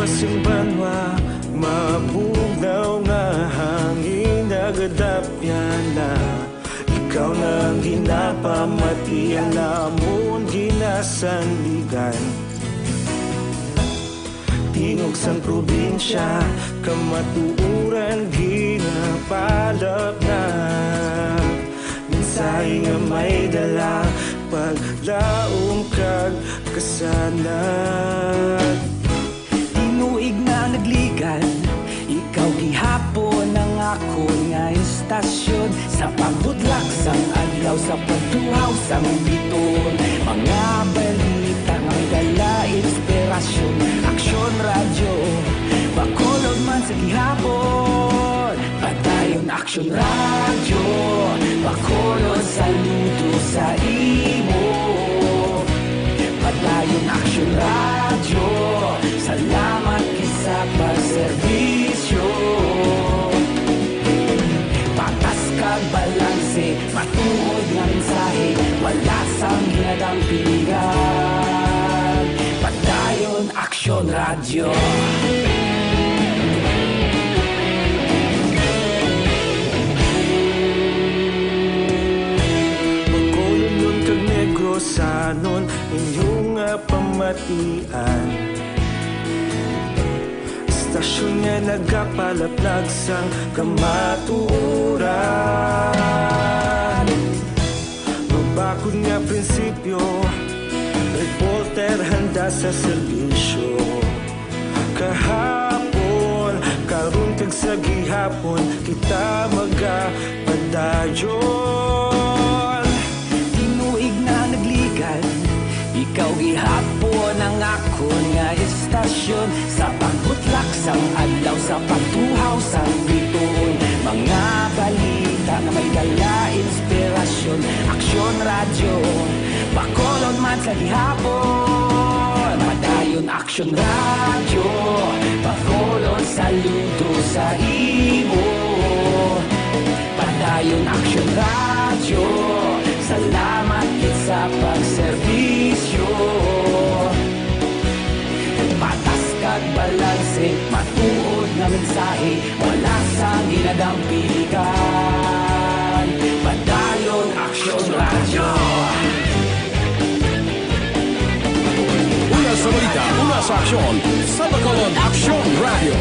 Sing banwa, mabugnaw nga hangin nagadapyana. Ikaw na ang ginapamati, ang amon ginasandigan. Tingog sang probinsya, kamatuoran ginapalapnap. Mensahe nga may dala, paglaom kag kasanag. Tinuig na nagligad, ikaw gihapon ang akon nga istasyon. Sa pagbutlak sang adlaw, sa pagtuhaw sang bituon, mga balita nga may dala inspirasyon. Aksyon Radyo, Bacolod man sa gihapon. Padayon Aksyon Radyo, Bacolod, saludo sa imo. Padayon Aksyon Radyo, salamat gid sa pagserbisyo. Patas kag balanse, matuod nga mensahe, wala sang ginadampigan. Padayon Aksyon Radyo. Bacolodnon kag Negrosanon, inyo nga pamatian. Istasyon nga nagapalaplag sang kamatuoran. Mabakod nga prinsipyo, reporter handa sa serbisyo. Kahapon, karon kag sa gihapon, kita magapadayon. Tinuig na nagligad, ikaw gihapon ang akon nga istasyon. Sa pagbutlak sang adlaw, sa pagtuhaw sang bituon, mga balita nga may dala inspirasyon. Aksyon Radyo, Bacolod man sa gihapon. Padayon Aksyon Radyo, Bacolod, saludo sa imo. Padayon Aksyon Radyo, salamat gid sa pagserbisyo. Patas kag balanse, matuod nga mensahe, wala sang ginadampigan. Padayon Aksyon Radyo. Una sa balita, una sa aksyon, sa Bacolod Aksyon Radyo.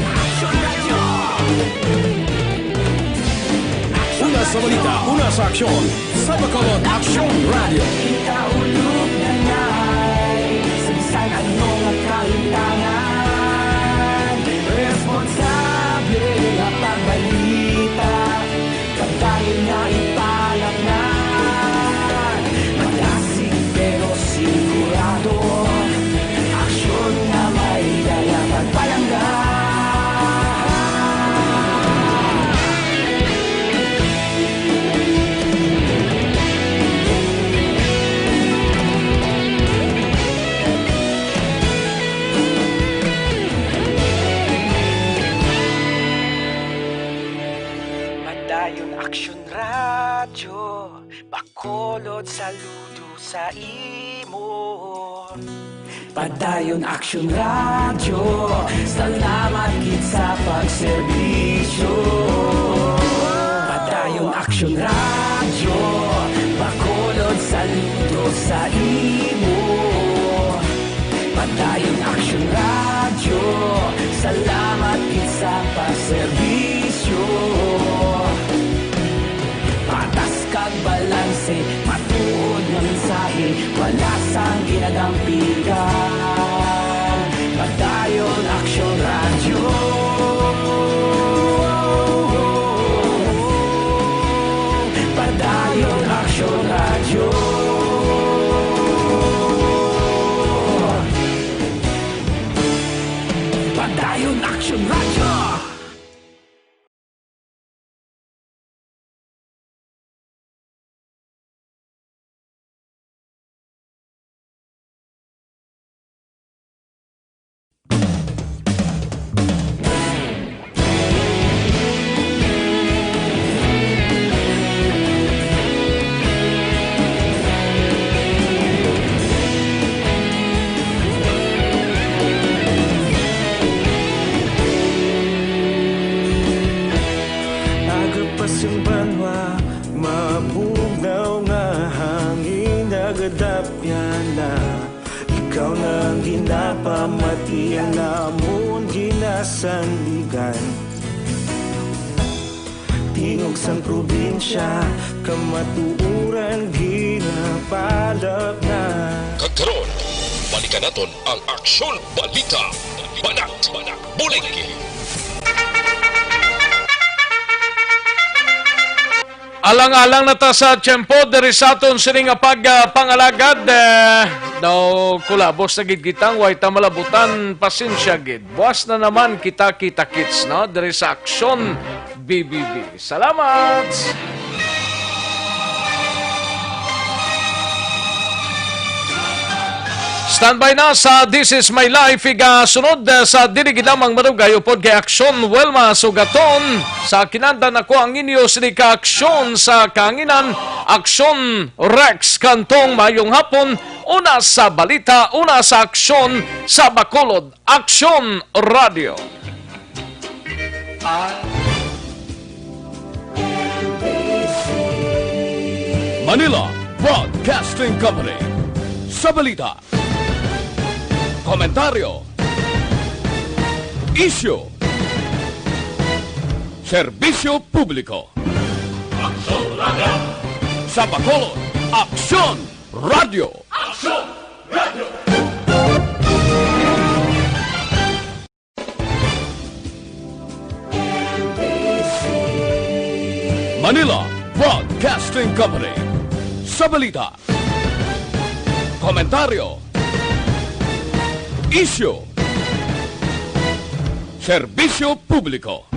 Una sa balita, una sa aksyon, sa Bacolod Aksyon Radyo. Kita ulog na ngay, sa bisan ano nga kalintangan, responsable nga pagbalita, kag dayon nga ipalapngan. Madasig pero sigurado, aksyon nga may dala pagpalangga. Padayon Aksyon Radyo, Bacolod, saludo sa imo. Padayon Aksyon Radyo, salamat gid sa pagserbisyo. Padayon Aksyon Radyo, Bacolod, saludo sa imo. Padayon Aksyon Radyo, salamat gid sa pagserbisyo. Patas kag balanse, matuod nga mensahe, wala sang ginadampigan. Padayon Aksyon Radyo. Padayon Aksyon Radyo. Padayon Aksyon Radyo. Namon ginasandigan, tingog sang probinsya, kamatuoran ginapalabnan. Kag karon, balikan naton ang Aksyon Balita. Banat, Banat, Bulig. Alang-alang na ta sa tiyempo diri sa aton sini nga pag, ah, pangalagad. Eh, daw kulabos na gid kita, way ta malabutan, pasensya gid. Buwas na naman kita, kita-kits, no? Diri sa Aksyon B B B. Salamat! Standby na sa This Is My Life, igasunod, eh, sa dili gid lamang madugay upod kay Aksyon Wilma Sugaton. Sa kinanda nako ang inyo sini ka aksyon sa kahanginan, Aksyon Rex Cantong. Mayong hapon, una sa balita, una sa aksyon sa Bacolod, Aksyon Radio. Manila Broadcasting Company. Sa balita, komentaryo, isyu, serbisyo publiko. Aksyon Radio. Sa Bacolod, Aksyon Radio. Aksyon Radio. Manila Broadcasting Company. Sa balita, komentaryo, isyu, serbisyo publiko.